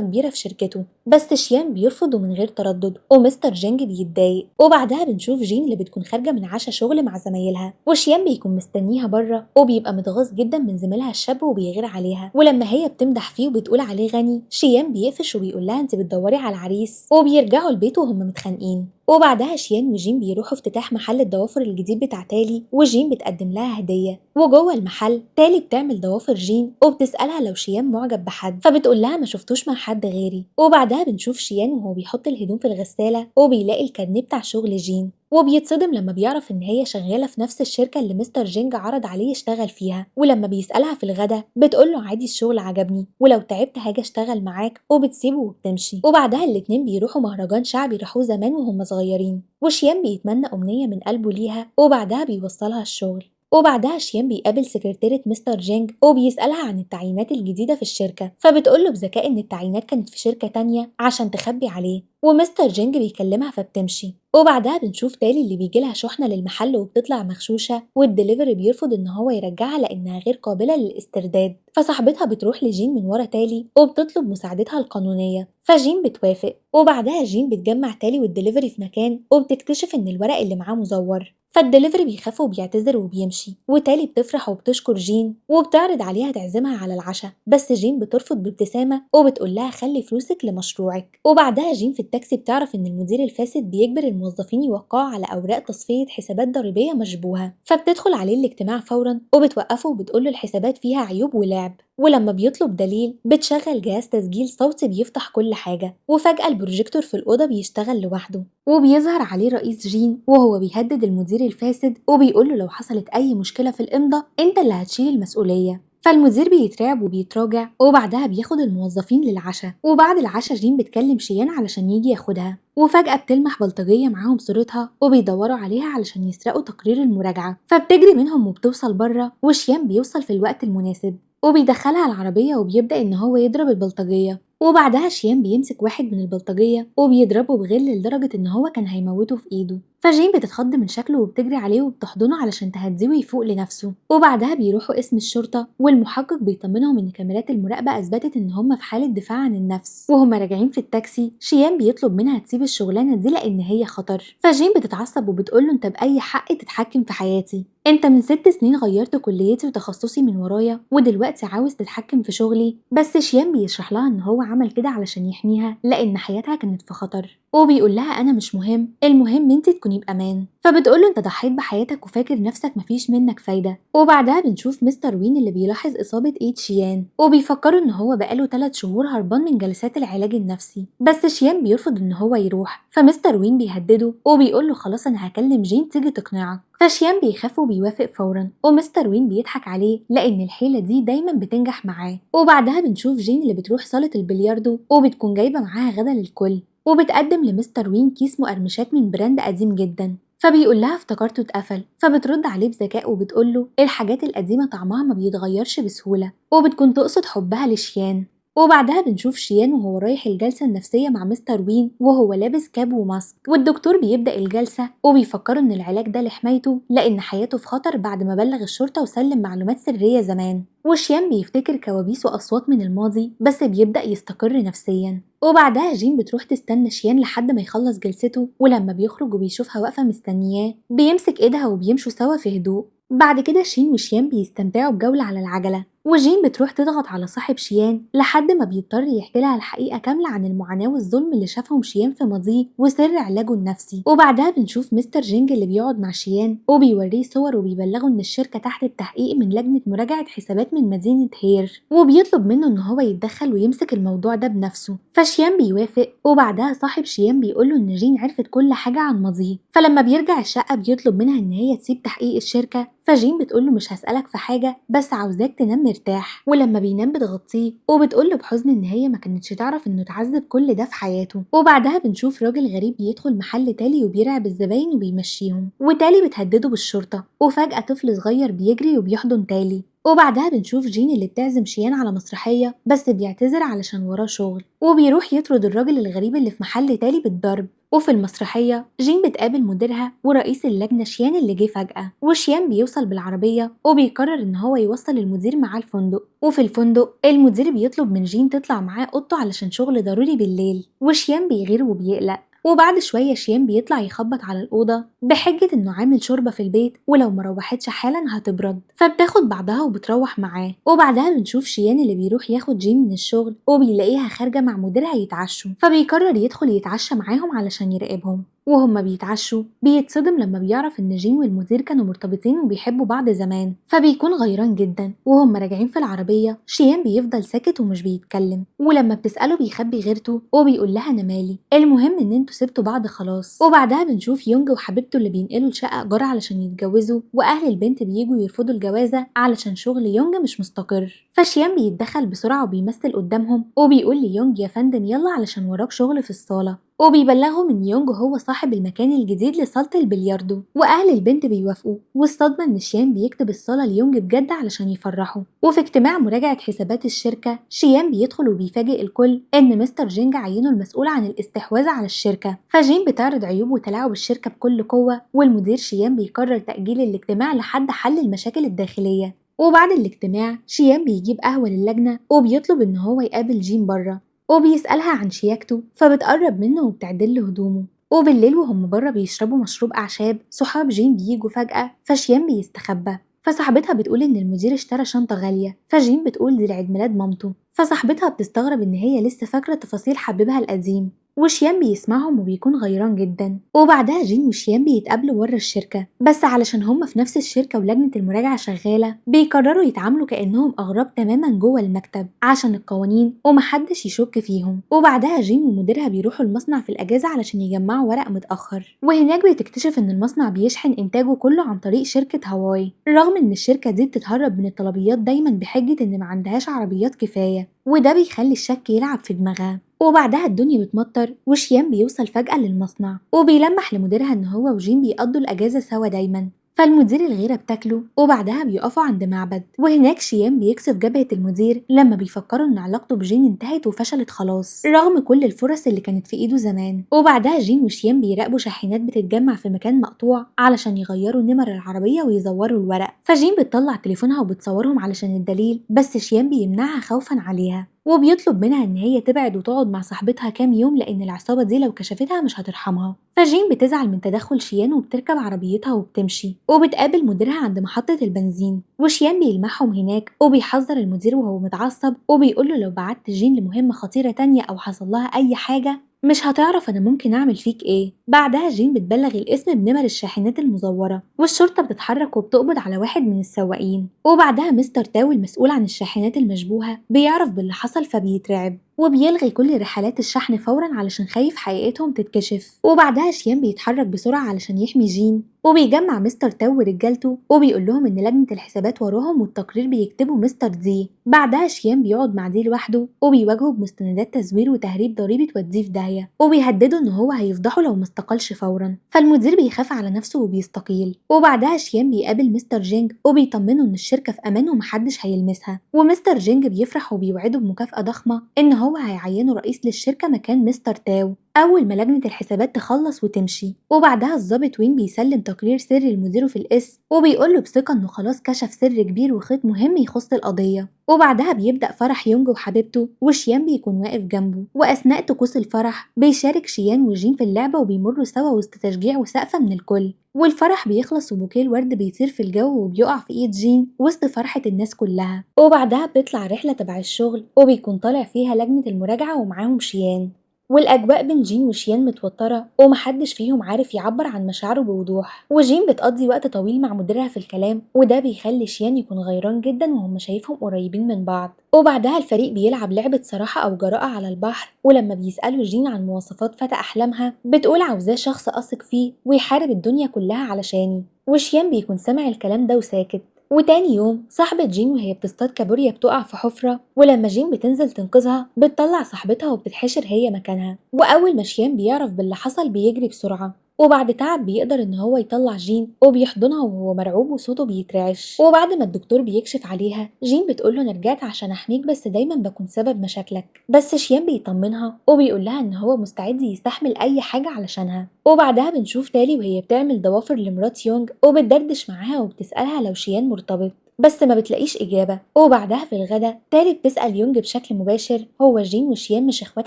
كبيرة في شركته، بس شيان بيرفض ومن غير تردد، ومستر جينج بيتضايق. وبعدها بنشوف جين اللي بتكون خارجة من عشا شغل مع زمايلها، وشيان بيكون مستنيها بره وبيبقى متغاظ جدا من زميلها الشاب وبيغير عليها. ولما هي بتمدح فيه وبتقول عليه غني، شيان بيقفش وبيقول لها انت بتدوري على العريس، وبيرجعوا البيت وهم متخانقين. وبعدها شيان وجين بيروحوا افتتاح محل الضوافر الجديد بتاع تالي، وجين بتقدم لها هدية. وجوه المحل تالي بتعمل ضوافر جين وبتسألها لو شيان معجب بحد، فبتقول لها ما شفتوش مع حد غيري. وبعدها بنشوف شيان وهو بيحط الهدوم في الغسالة وبيلاقي الكارنيه بتاع شغل جين، وبيتصدم لما بيعرف ان هي شغالة في نفس الشركة اللي مستر جينج عرض عليه يشتغل فيها. ولما بيسألها في الغدا بتقول له عادي الشغل عجبني، ولو تعبت هاجي اشتغل معاك، وبتسيبه وبتمشي. وبعدها الاتنين بيروحوا مهرجان شعبي راحوه زمان وهم صغيرين، وشيان بيتمنى أمنية من قلبه ليها، وبعدها بيوصلها الشغل. وبعدها شيان بيقابل سكرتيرة مستر جينج وبيسألها عن التعيينات الجديدة في الشركة، فبتقوله بذكاء إن التعيينات كانت في شركة تانية عشان تخبي عليه، ومستر جينج بيكلمها فبتمشي. وبعدها بنشوف تالي اللي بيجيلها شحنة للمحل وبتطلع مغشوشة، والدليفري بيرفض إن هو يرجعها لأنها غير قابلة للاسترداد، فصاحبتها بتروح لجين من ورا تالي وبتطلب مساعدتها القانونية، فجين بتوافق. وبعدها جين بتجمع تالي والدليفري في مكان وبتكتشف إن الورق اللي معاه مزور، فالدليفري بيخاف وبيعتذر وبيمشي. وتالي بتفرح وبتشكر جين وبتعرض عليها تعزمها على العشاء، بس جين بترفض بابتسامة وبتقول لها خلي فلوسك لمشروعك. وبعدها جين في التاكسي بتعرف إن المدير الفاسد بيجبر الموظفين يوقعوا على أوراق تصفية حسابات ضريبية مشبوهة، فبتدخل عليه الاجتماع فورا وبتوقفه وبتقول له الحسابات فيها عيوب ولعب. ولما بيطلب دليل بتشغل جهاز تسجيل صوتي بيفتح كل حاجة، وفجأة البروجيكتور في الأوضة بيشتغل لوحده وبيظهر عليه رئيس جين وهو بيهدد المدير الفاسد وبيقول له لو حصلت أي مشكلة في الإمضاء أنت اللي هتشيل المسؤولية. فالمدير بيترعب وبيتراجع، وبعدها بياخد الموظفين للعشاء. وبعد العشاء جين بتكلم شيان علشان يجي ياخدها، وفجأة بتلمح بلطجية معاهم صورتها وبيدوروا عليها علشان يسرقوا تقرير المراجعة، فبتجري منهم وبتوصل بره، وشيان بيوصل في الوقت المناسب وبيدخلها العربية وبيبدأ إن هو يضرب البلطجية. وبعدها شيان بيمسك واحد من البلطجية وبيضربه بغل لدرجة إن هو كان هيموته في إيده، فجين بتتخض من شكله وبتجري عليه وبتحضنه علشان تهديه ويفوق لنفسه. وبعدها بيروحوا قسم الشرطة والمحقق بيطمنهم إن كاميرات المراقبة أثبتت إن هم في حالة دفاع عن النفس. وهم راجعين في التاكسي شيان بيطلب منها تسيب الشغلانة دي لأن هي خطر، فجين بتتعصب وبتقوله أنت بأي حق تتحكم في حياتي؟ أنت من 6 سنين غيرت كليتي وتخصصي من ورايا ودلوقتي عاوز تتحكم في شغلي. بس شيان بيشرح لها إن هو عمل كده علشان يحميها لأن حياتها كانت في خطر، وبيقول لها أنا مش مهم، المهم أنت تكوني بأمان. فبتقول له أنت ضحيت بحياتك وفاكر نفسك مفيش منك فايدة. وبعدها بنشوف مستر وين اللي بيلاحظ إصابة إيد شيان وبيفكروا إن هو بقاله 3 شهور هربان من جلسات العلاج النفسي، بس شيان بيرفض إن هو يروح، فمستر وين بيهدده وبيقول له خلاص أنا هكلم جين تيجي تقنعك. فشيان بيخاف وبيوافق فورا، ومستر وين بيضحك عليه لأن الحيلة دي دايما بتنجح معاه. وبعدها بنشوف جين اللي بتروح صالة البلياردو وبتكون جايبة معاها غدا للكل، وبتقدم لمستر وين كيس مقرمشات من brand قديم جدا. فبيقول لها افتكرته اتقفل، فبترد عليه بذكاء وبتقول له الحاجات القديمة طعمها ما بيتغيرش بسهولة، وبتكون تقصد حبها لشيان. وبعدها بنشوف شيان وهو رايح الجلسة النفسية مع مستر وين وهو لابس كاب وماسك، والدكتور بيبدأ الجلسة وبيفكروا إن العلاج ده لحمايته لأن حياته في خطر بعد ما بلغ الشرطة وسلم معلومات سرية زمان. وشيان بيفتكر كوابيس وأصوات من الماضي بس بيبدأ يستقر نفسيا. وبعدها جين بتروح تستنى شيان لحد ما يخلص جلسته، ولما بيخرج وبيشوفها واقفة مستنياه بيمسك ايدها وبيمشوا سوا في هدوء. بعد كده شين وشيان بيستمتعوا بجولة على العجلة، وجين بتروح تضغط على صاحب شيان لحد ما بيضطر يحكي لها الحقيقة كاملة عن المعاناة والظلم اللي شافهم شيان في ماضيه وسر علاجه النفسي. وبعدها بنشوف مستر جينج اللي بيقعد مع شيان وبيوريه صور وبيبلغه ان الشركة تحت التحقيق من لجنة مراجعة حسابات من مدينة هير، وبيطلب منه ان هو يتدخل ويمسك الموضوع ده بنفسه، فشيان بيوافق. وبعدها صاحب شيان بيقوله ان جين عرفت كل حاجة عن ماضيه، فلما بيرجع الشقة بيطلب منها ان هي تسيب تحقيق الشركة، فجين بتقوله مش هسألك في حاجة بس عاوزاك تنام مرتاح، ولما بينام بتغطيه وبتقوله بحزن ان هي ما كانتش تعرف انه اتعذب كل ده في حياته. وبعدها بنشوف راجل غريب بيدخل محل تالي وبيرعب الزباين وبيمشيهم، وتالي بتهدده بالشرطة، وفجأة طفل صغير بيجري وبيحضن تالي. وبعدها بنشوف جين اللي بتعزم شيان على مسرحية بس بيعتذر علشان وراه شغل، وبيروح يطرد الراجل الغريب اللي في محل تالي بالضرب. وفي المسرحية جين بتقابل مديرها ورئيس اللجنة شيان اللي جه فجأة، وشيان بيوصل بالعربية وبيقرر ان هو يوصل المدير معاه الفندق. وفي الفندق المدير بيطلب من جين تطلع معاه اوضته علشان شغل ضروري بالليل، وشيان بيغير وبيقلق. وبعد شوية شيان بيطلع يخبط على الأوضة بحجة إنه عامل شوربة في البيت ولو ما روحتش حالا هتبرد، فبتاخد بعضها وبتروح معاه. وبعدها بنشوف شيان اللي بيروح ياخد جين من الشغل وبيلاقيها خارجة مع مديرها يتعشوا، فبيقرر يدخل يتعشى معاهم علشان يراقبهم. وهما بيتعشوا بيتصدم لما بيعرف ان جين والمدير كانوا مرتبطين وبيحبوا بعض زمان، فبيكون غيران جدا. وهم راجعين في العربية شيان بيفضل ساكت ومش بيتكلم، ولما بتسأله بيخبي غيرته وبيقول لها انا مالي، المهم ان انتوا سبتوا بعض خلاص. وبعدها بنشوف يونج وحبيبته اللي بينقلوا لشقة ايجار علشان يتجوزوا، واهل البنت بييجوا يرفضوا الجوازة علشان شغل يونج مش مستقر، فشيان بيتدخل بسرعة وبيمثل قدامهم وبيقول ليونج يا فندم يلا علشان وراك شغل في الصالة، وبيبلغهم ان يونج هو صاحب المكان الجديد لصالة البلياردو، واهل البنت بيوافقوا. والصدمة ان شيان بيكتب الصالة ليونج بجد علشان يفرحه. وفي اجتماع مراجعة حسابات الشركة شيان بيدخل وبيفاجئ الكل ان مستر جينج عينه المسؤول عن الاستحواذ على الشركة، فجين بتعرض عيوب وتلاعب الشركة بكل قوة، والمدير شيان بيقرر تأجيل الاجتماع لحد حل المشاكل الداخلية. وبعد الاجتماع شيان بيجيب قهوة للجنة وبيطلب ان هو يقابل جين بره، وبيسألها عن شياكته فبتقرب منه وبتعدل له هدومه. وبالليل وهم بره بيشربوا مشروب أعشاب صحاب جين بيجوا فجأة، فشيان بيستخبى، فصاحبتها بتقول إن المدير اشترى شنطة غالية، فجين بتقول دي لعيد ميلاد مامته، فصاحبتها بتستغرب إن هي لسه فاكرة تفاصيل حبيبها القديم، وشيان بيسمعهم وبيكون غيران جدا. وبعدها جين وشيان بيتقابلوا ورا الشركة، بس علشان هما في نفس الشركة ولجنة المراجعة شغالة بيقرروا يتعاملوا كأنهم أغراب تماما جوه المكتب عشان القوانين ومحدش يشك فيهم. وبعدها جين ومديرها بيروحوا المصنع في الأجازة علشان يجمعوا ورق متأخر، وهناك بتكتشف إن المصنع بيشحن إنتاجه كله عن طريق شركة هواي، رغم إن الشركة دي بتتهرب من الطلبيات دايما بحجة إن ما عندهاش عربيات كفاية، وده بيخلي الشك يلعب في دماغها. وبعدها الدنيا بتمطر وشيان بيوصل فجأة للمصنع وبيلمح لمديرها ان هو وجين بيقضوا الأجازة سوا دايما، فالمدير الغيرة بتاكله. وبعدها بيقفوا عند معبد، وهناك شيان بيكسف جبهة المدير لما بيفكروا ان علاقته بجين انتهت وفشلت خلاص رغم كل الفرص اللي كانت في ايده زمان. وبعدها جين وشيان بيراقبوا شاحنات بتتجمع في مكان مقطوع علشان يغيروا نمر العربية ويزوروا الورق، فجين بتطلع تليفونها وبتصورهم علشان الدليل، بس شيان بيمنعها خوفا عليها وبيطلب منها ان هي تبعد وتقعد مع صاحبتها كام يوم لان العصابة دي لو كشفتها مش هترحمها. فجين بتزعل من تدخل شيان وبتركب عربيتها وبتمشي، وبتقابل مديرها عند محطة البنزين، وشيان بيلمحهم هناك وبيحذر المدير وهو متعصب وبيقوله لو بعت جين لمهمة خطيرة تانية او حصل لها اي حاجة مش هتعرف انا ممكن اعمل فيك ايه. بعدها جين بتبلغ الاسم بنمر الشاحنات المزورة، والشرطة بتتحرك وبتقبض على واحد من السواقين. وبعدها مستر تاو المسؤول عن الشاحنات المشبوهة بيعرف باللي حصل فبيترعب، وبيلغي كل رحلات الشحن فورا علشان خايف حقيقتهم تتكشف. وبعدها شيان بيتحرك بسرعة علشان يحمي جين، وبيجمع مستر تاو ورجالته وبيقول لهم ان لجنة الحسابات وراهم والتقرير بيكتبه مستر دي. بعدها شيان بيقعد مع دي لوحده وبيواجهه بمستندات تزوير وتهريب ضريبي توديه في داهية، وبيهدده ان هو هيفضحه لو ما استقالش فورا، فالمدير بيخاف على نفسه وبيستقيل. وبعدها شيان بيقابل مستر جينج وبيطمنه ان الشركة في امان ومحدش هيلمسها، ومستر جينج بيفرح وبيوعده بمكافأة ضخمة ان هو هيعينه رئيس للشركة مكان مستر تاو أول ما لجنة الحسابات تخلص وتمشي. وبعدها الضابط وين بيسلم تقرير سري لمديره في القسم وبيقول له بثقة إنه خلاص كشف سر كبير وخيط مهم يخص القضية. وبعدها بيبدأ فرح يونج وحبيبته وشيان بيكون واقف جنبه، وأثناء طقوس الفرح بيشارك شيان وجين في اللعبة وبيمروا سوا وسط تشجيع وسقفة من الكل. والفرح بيخلص وبوكيه الورد بيطير في الجو وبيقع في ايد جين وسط فرحة الناس كلها. وبعدها بتطلع رحلة تبع الشغل وبيكون طالع فيها لجنة المراجعة ومعاهم شيان، والأجواء بين جين وشيان متوترة ومحدش فيهم عارف يعبر عن مشاعره بوضوح. وجين بتقضي وقت طويل مع مديرها في الكلام، وده بيخلي شيان يكون غيران جدا وهم شايفهم قريبين من بعض. وبعدها الفريق بيلعب لعبة صراحة أو جراءة على البحر، ولما بيسألوا جين عن مواصفات فتى أحلامها بتقول عاوزاه شخص أثق فيه ويحارب الدنيا كلها علشاني، وشيان بيكون سامع الكلام ده وساكت. وتاني يوم صاحبة جين وهي بتصطاد كابوريا بتقع في حفرة، ولما جين بتنزل تنقذها بتطلع صاحبتها وبتتحشر هي مكانها. وأول ما شيان بيعرف باللي حصل بيجري بسرعة، وبعد تعب بيقدر ان هو يطلع جين وبيحضنها وهو مرعوب وصوته بيترعش. وبعد ما الدكتور بيكشف عليها جين بتقول له انا رجعت عشان احميك بس دايما بكون سبب مشاكلك، بس شيان بيطمنها وبيقول لها ان هو مستعد يستحمل اي حاجه علشانها. وبعدها بنشوف تالي وهي بتعمل ضوافر لمرات يونج وبتدردش معاها وبتسالها لو شيان مرتبط، بس ما بتلاقيش إجابة. وبعدها في الغدا تالي بتسأل يونج بشكل مباشر هو جين وشيان مش اخوات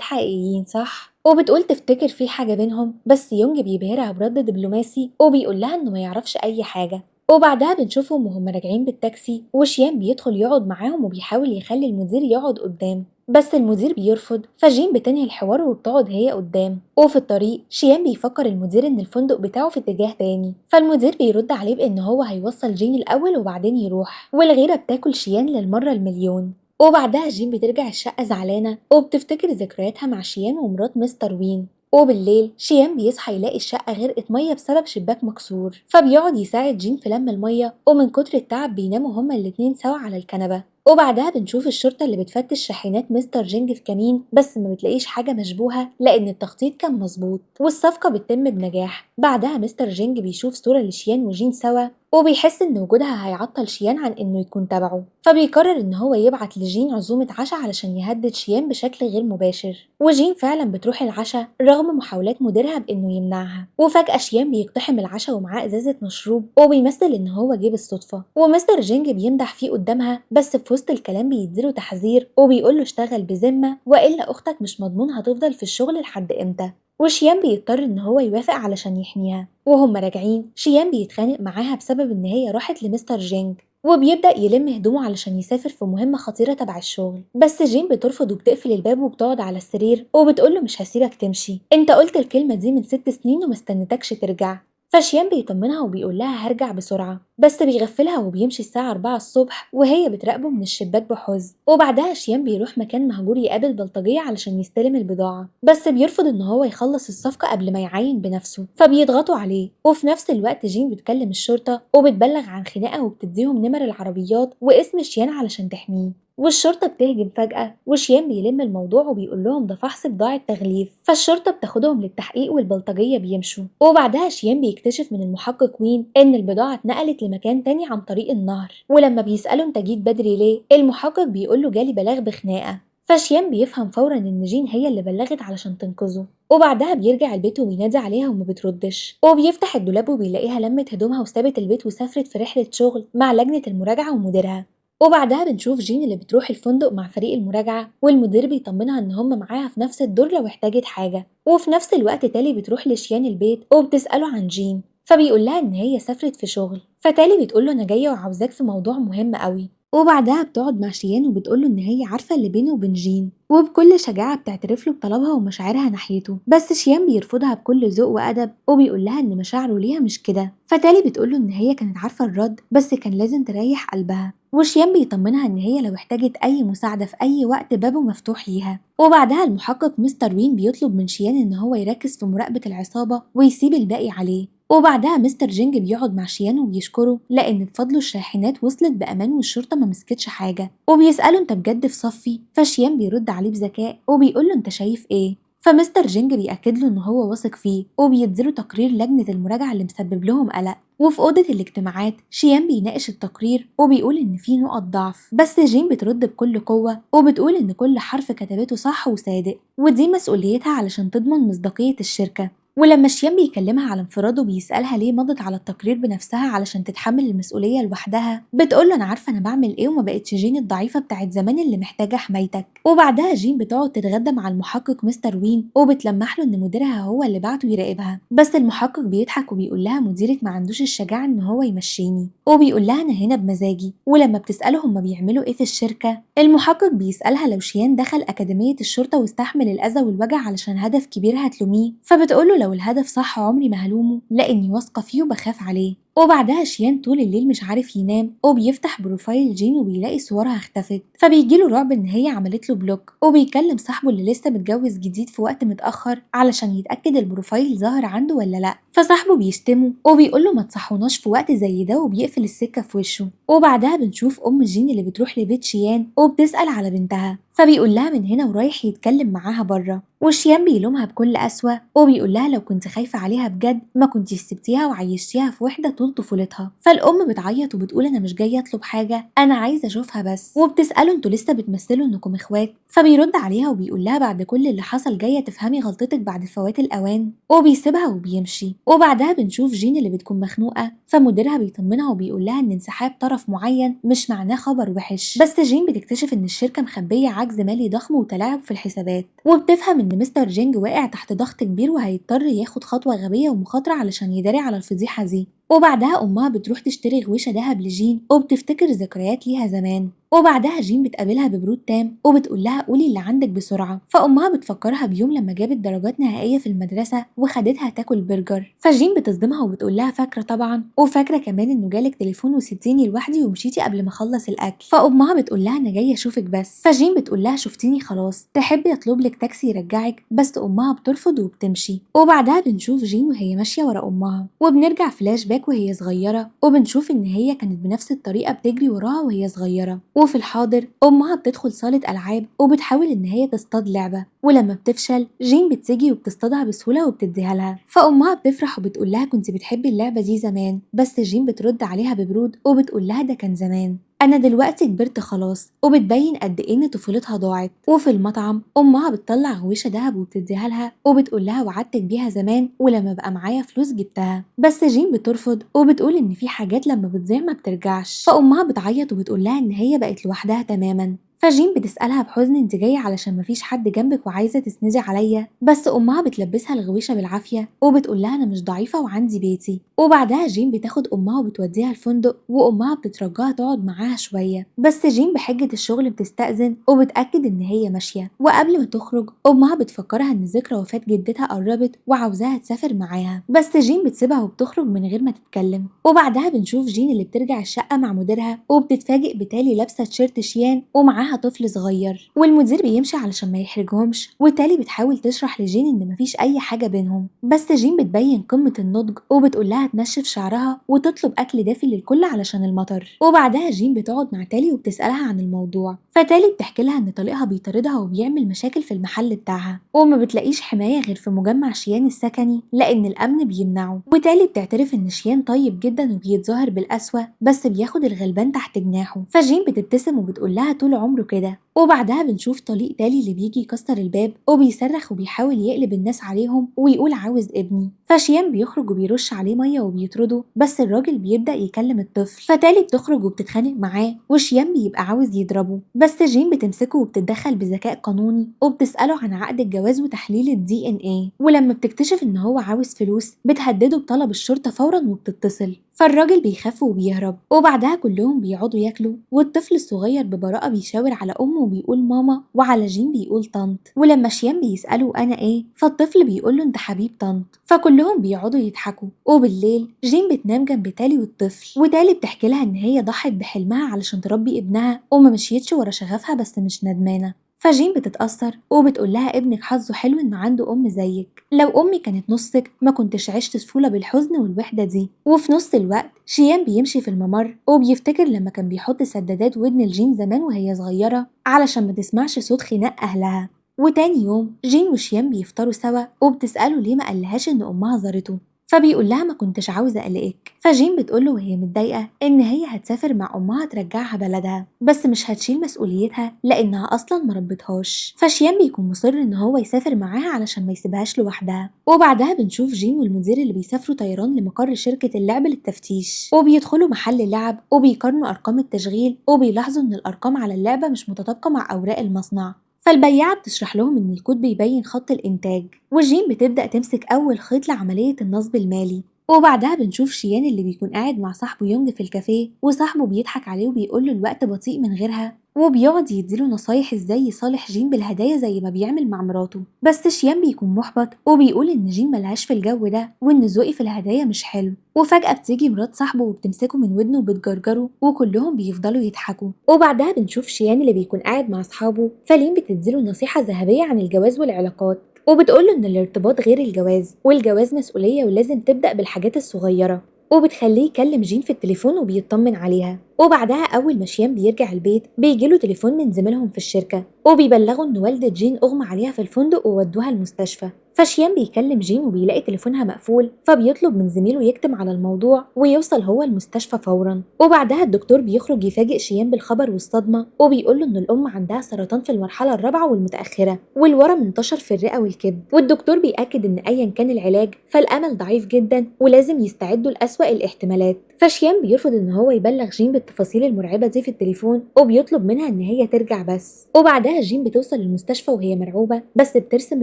حقيقيين صح؟ وبتقول تفتكر في حاجة بينهم، بس يونج بيبهرها برد دبلوماسي وبيقول لها إنه ما يعرفش أي حاجة. وبعدها بنشوفهم وهم راجعين بالتاكسي وشيان بيدخل يقعد معاهم وبيحاول يخلي المدير يقعد قدام، بس المدير بيرفض، فجين بتنهي الحوار وبتقعد هي قدام. وفي الطريق شيان بيفكر المدير ان الفندق بتاعه في اتجاه تاني، فالمدير بيرد عليه بان هو هيوصل جين الاول وبعدين يروح، والغيره بتاكل شيان للمره المليون. وبعدها جين بترجع الشقه زعلانه وبتفتكر ذكرياتها مع شيان ومرات مستر وين. وبالليل شيان بيصحى يلاقي الشقة غرقت مية بسبب شباك مكسور، فبيقعد يساعد جين في لم المية، ومن كتر التعب بيناموا هما الاتنين سوا على الكنبة. وبعدها بنشوف الشرطة اللي بتفتش شاحنات مستر جينج في كمين، بس ما بتلاقيش حاجة مشبوهة لأن التخطيط كان مظبوط والصفقة بتتم بنجاح. بعدها مستر جينج بيشوف صورة لشيان وجين سوا وبيحس إن وجودها هيعطل شيان عن إنه يكون تبعه، فبيقرر إن هو يبعت لجين عزومة عشاء علشان يهدد شيان بشكل غير مباشر. وجين فعلا بتروح العشاء رغم محاولات مديرها بإنه يمنعها. وفجأة شيان بيقتحم العشاء ومعاه إزازة مشروب وبيمثل إن هو جه بالصدفة، ومستر جينج بيمدح فيه قدامها، بس في وسط الكلام بيديله تحذير وبيقوله اشتغل بذمة وإلا أختك مش مضمون هتفضل في الشغل لحد إمتى. وشيان بيضطر ان هو يوافق علشان يحميها. وهم راجعين شيان بيتخانق معاها بسبب ان هي راحت لمستر جينج، وبيبدأ يلم هدومه علشان يسافر في مهمة خطيرة تبع الشغل، بس جين بترفض وبتقفل الباب وبتقعد على السرير وبتقوله مش هسيبك تمشي، انت قلت الكلمة دي من 6 سنين وما استنيتكش ترجع. فشيان بيطمنها وبيقول لها هرجع بسرعة، بس بيغفلها وبيمشي الساعة 4 الصبح وهي بتراقبه من الشباك بحزن. وبعدها شيان بيروح مكان مهجور يقابل بلطجية علشان يستلم البضاعة، بس بيرفض ان هو يخلص الصفقة قبل ما يعاين بنفسه، فبيضغطوا عليه. وفي نفس الوقت جين بتكلم الشرطة وبتبلغ عن خناقة وبتديهم نمر العربيات واسم شيان علشان تحميه. والشرطة بتهجم فجأة وشيان بيلم الموضوع وبيقول لهم ده فحص بضاعة تغليف، فالشرطة بتاخدهم للتحقيق والبلطجية بيمشوا. وبعدها شيان بيكتشف من المحقق وين إن البضاعة اتنقلت لمكان تاني عن طريق النهر، ولما بيسأله انت جيت بدري ليه المحقق بيقول له جالي بلاغ بخناقة، فشيان بيفهم فورا ان جين هي اللي بلغت علشان تنقذه. وبعدها بيرجع البيت وبينادي عليها وما بتردش، وبيفتح الدولاب وبيلاقيها لمت هدومها وسابت البيت وسافرت في رحلة شغل مع لجنة المراجعة ومديرها. وبعدها بنشوف جين اللي بتروح الفندق مع فريق المراجعة، والمدير بيطمنها ان هم معاها في نفس الدور لو احتاجت حاجة. وفي نفس الوقت تالي بتروح لشيان البيت وبتسأله عن جين، فبيقول لها ان هي سافرت في شغل، فتالي بتقول له انا جاية وعاوزاك في موضوع مهم قوي. وبعدها بتقعد مع شيان وبتقوله إن هي عارفة اللي بينه وبين جين، وبكل شجاعة بتعترف له بطلبها ومشاعرها ناحيته، بس شيان بيرفضها بكل ذوق وأدب وبيقول لها إن مشاعره ليها مش كده. فتالي بتقوله إن هي كانت عارفة الرد بس كان لازم تريح قلبها، وشيان بيطمنها إن هي لو احتاجت أي مساعدة في أي وقت بابه مفتوح ليها. وبعدها المحقق مستر وين بيطلب من شيان إن هو يركز في مراقبة العصابة ويسيب الباقي عليه. وبعدها مستر جينج بيقعد مع شيان وبيشكره لأن بفضله الشاحنات وصلت بأمان والشرطة ما مسكتش حاجة، وبيسأله أنت بجد في صفي؟ فشيان بيرد عليه بذكاء وبيقول له أنت شايف إيه؟ فمستر جينج بيأكد له إن هو واثق فيه وبيديله تقرير لجنة المراجعة اللي مسبب لهم قلق. وفي أوضة الاجتماعات شيان بيناقش التقرير وبيقول إن فيه نقط ضعف، بس جين بترد بكل قوة وبتقول إن كل حرف كتبته صح وصادق ودي مسؤوليتها علشان تضمن مصداقية الشركة. ولما شيان بيكلمها على انفراده بيسألها ليه مضت على التقرير بنفسها علشان تتحمل المسؤولية لوحدها، بتقوله أنا عارفة أنا بعمل إيه وما بقتش جين الضعيفة بتاعت زمان اللي محتاجة حمايتك. وبعدها جين بتقعد تتغدى مع المحقق مستر وين وبتلمح له إن مديرها هو اللي بعته يراقبها، بس المحقق بيضحك وبيقول لها مديرك ما عندوش الشجاعة إن هو يمشيني، وبيقول لها أنا هنا بمزاجي. ولما بتسأله هما بيعملوا إيه في الشركة، المحقق بيسألها لو شيان دخل أكاديمية الشرطة واستحمل الأذى والوجع علشان هدف كبير هتلوميه، فبتقوله لو الهدف صح عمري ما هلومه لاني واثقة فيه وبخاف عليه. وبعدها شيان طول الليل مش عارف ينام وبيفتح profile جين وبيلاقي صورها اختفت، فبيجيله رعب ان هي عملت له block، وبيكلم صاحبه اللي لسه متجوز جديد في وقت متاخر علشان يتاكد ال profile ظاهر عنده ولا لا، فصاحبه بيشتمه وبيقول له ما تصحوناش في وقت زي ده وبيقفل السكة في وشه. وبعدها بنشوف ام جين اللي بتروح لبيت شيان وبتسال على بنتها، فبيقول لها من هنا ورايح يتكلم معاها بره، وشيان بيلومها بكل قسوة وبيقول لها لو كنت خايفة عليها بجد ما كنتيش سبتيها وعيشتيها في وحده طول طفولتها. فالام بتعيط وبتقول انا مش جاية اطلب حاجة، انا عايزه اشوفها بس، وبتساله انتوا لسه بتمثلوا انكم اخوات؟ فبيرد عليها وبيقول لها بعد كل اللي حصل جاية تفهمي غلطتك بعد فوات الاوان، وبيسيبها وبيمشي. وبعدها بنشوف جين اللي بتكون مخنوقه، فمديرها بيطمنها وبيقول لها ان انسحاب طرف معين مش معناه خبر وحش، بس جين بتكتشف ان الشركة مخبيه عجز مالي ضخم وتلاعب في الحسابات، وبتفهم ان مستر جينج واقع تحت ضغط كبير وهيضطر ياخد خطوة غبية ومخاطره علشان يداري على الفضيحة دي. وبعدها امها بتروح تشتري غويشه دهب لجين وبتفتكر ذكريات ليها زمان. وبعدها جين بتقابلها ببرود تام وبتقول لها قولي اللي عندك بسرعة، فامها بتفكرها بيوم لما جابت درجات نهائية في المدرسة وخدتها تاكل برجر، فجين بتصدمها وبتقول لها فاكره طبعا، وفاكره كمان انه جالك تليفون وسبتيني لوحدي ومشيتي قبل ما اخلص الاكل، فامها بتقول لها انا جاية اشوفك بس، فجين بتقول لها شفتيني خلاص، تحبي اطلب لك تاكسي يرجعك؟ بس امها بترفض وبتمشي. وبعدها بنشوف جين وهي ماشية ورا امها، وبنرجع فلاش باك وهي صغيرة وبنشوف ان هي كانت بنفس الطريقة بتجري وراها وهي صغيرة. وفي الحاضر امها بتدخل صاله العاب وبتحاول ان هي تصطاد لعبه، ولما بتفشل جين بتيجي وبتصطادها بسهولة وبتديها لها، فامها بتفرح وبتقول لها كنت بتحبي اللعبة دي زمان، بس جين بترد عليها ببرود وبتقول لها ده كان زمان، انا دلوقتي كبرت خلاص، وبتبين قد ايه ان طفولتها ضاعت. وفي المطعم امها بتطلع غويشه دهب وبتديها لها وبتقول لها وعدتك بيها زمان ولما بقى معايا فلوس جبتها، بس جين بترفض وبتقول ان في حاجات لما بتضيع ما بترجعش، فامها بتعيط وبتقول لها ان هي بقت لوحدها تماما، فجين بتسألها بحزن انت جاية علشان مفيش حد جنبك وعايزة تسندي عليا، بس امها بتلبسها الغويشة بالعافية وبتقول لها انا مش ضعيفة وعندي بيتي. وبعدها جين بتاخد امها وبتوديها الفندق وامها بتترجاها تقعد معاها شوية، بس جين بحجة الشغل بتستأذن وبتأكد ان هي ماشية. وقبل ما تخرج امها بتفكرها ان ذكرى وفاة جدتها قربت وعاوزاها تسافر معاها، بس جين بتسيبها وبتخرج من غير ما تتكلم. وبعدها بنشوف جين اللي بترجع الشقة مع مديرها وبتتفاجئ بتالي لابسة تيشيرت شيان ومعاها طفل صغير، والمدير بيمشي علشان ما يحرجهمش، وتالي بتحاول تشرح لجين ان مفيش اي حاجة بينهم، بس جين بتبين قمة النضج وبتقول لها تنشف شعرها وتطلب اكل دافي للكل علشان المطر. وبعدها جين بتقعد مع تالي وبتسالها عن الموضوع، فتالي بتحكي لها ان طليقها بيطاردها وبيعمل مشاكل في المحل بتاعها وما بتلاقيش حماية غير في مجمع شيان السكني لان الامن بيمنعه. وتالي بتعترف ان شيان طيب جدا وبيتظاهر بالقسوه بس بياخد الغلبان تحت جناحه، فجين بتبتسم وبتقول لها طول عمره كده. وبعدها بنشوف طليق تالي اللي بيجي يكسر الباب وبيصرخ وبيحاول يقلب الناس عليهم ويقول عاوز ابني. فشيان بيخرج وبيرش عليه مية وبيطرده، بس الراجل بيبدأ يكلم الطفل، فتالي بتخرج وبتتخانق معاه وشيان بيبقى عاوز يضربه، بس جين بتمسكه وبتتدخل بذكاء قانوني وبتسأله عن عقد الجواز وتحليل الDNA. ولما بتكتشف ان هو عاوز فلوس بتهدده بطلب الشرطة فورا وبتتصل، فالراجل بيخاف وبيهرب. وبعدها كلهم بيقعدوا ياكلوا، والطفل الصغير ببراءة بيشاور على أمه وبيقول ماما، وعلى جين بيقول طنط. ولما شيان بيسأله أنا إيه، فالطفل بيقول له أنت حبيب طنط، فكلهم بيقعدوا يضحكوا. وبالليل جين بتنام جنب تالي والطفل، وتالي بتحكي لها إن هي ضحت بحلمها علشان تربي ابنها وما مشيتش ورا شغفها بس مش ندمانة. فجين بتتأثر وبتقول لها ابنك حظه حلو إنه عنده أم زيك، لو أمي كانت نصك ما كنتش عشت طفولة بالحزن والوحدة دي. وفي نص الوقت شيان بيمشي في الممر وبيفتكر لما كان بيحط سدادات ودن لجين زمان وهي صغيرة علشان ما تسمعش صوت خناق أهلها. وتاني يوم جين وشيان بيفطروا سوا وبتسأله ليه ما قالهاش إن أمها زارته، فبيقول لها ما كنتش عاوزة أقلقك. فجين بتقوله وهي متضايقة إن هي هتسافر مع أمها ترجعها بلدها بس مش هتشيل مسؤوليتها لأنها أصلا ما ربتهاش. فشيان بيكون مصر إن هو يسافر معاها علشان ما يسيبهاش لوحدها. وبعدها بنشوف جين والمدير اللي بيسافروا طيران لمقر شركة اللعب للتفتيش، وبيدخلوا محل لعب وبيقارنوا أرقام التشغيل وبيلاحظوا إن الأرقام على اللعبة مش متطابقة مع أوراق المصنع. فالبياعة بتشرح لهم إن الكود بيبين خط الإنتاج، وجين بتبدأ تمسك أول خيط لعملية النصب المالي. وبعدها بنشوف شيان اللي بيكون قاعد مع صاحبه يونج في الكافيه، وصاحبه بيضحك عليه وبيقول له الوقت بطيء من غيرها، وبيقعد يديله نصايح ازاي يصالح جين بالهدايا زي ما بيعمل مع مراته. بس شيان بيكون محبط وبيقول ان جين ملهاش في الجو ده وان ذوقي في الهدايا مش حلو. وفجأة بتيجي مرات صاحبه وبتمسكه من ودنه وبتجرجره وكلهم بيفضلوا يضحكوا. وبعدها بنشوف شيان اللي بيكون قاعد مع اصحابه، فلين بتديله نصيحة ذهبية عن الجواز والعلاقات وبتقوله ان الارتباط غير الجواز، والجواز مسؤولية ولازم تبدأ بالحاجات الصغيرة، وبتخليه يكلم جين في التليفون وبيطمن عليها. وبعدها أول ما شيان بيرجع البيت بيجيله تليفون من زميلهم في الشركة وبيبلغوا إن والدة جين أغمى عليها في الفندق وودوها المستشفى. فشيان بيكلم جين وبيلاقي تليفونها مقفول، فبيطلب من زميله يكتم على الموضوع ويوصل هو المستشفى فورا. وبعدها الدكتور بيخرج يفاجئ شيان بالخبر والصدمة وبيقول له إن الأم عندها سرطان في المرحلة الرابعة والمتأخرة والورم انتشر في الرئة والكبد. والدكتور بيأكد إن أيا كان العلاج فالأمل ضعيف جدا ولازم يستعدوا لأسوأ الاحتمالات. فشيان بيرفض إن هو يبلغ جين بالتفاصيل المرعبة دي في التليفون وبيطلب منها إن هي ترجع بس. وبعدها جين بتوصل المستشفى وهي مرعوبة بس بترسم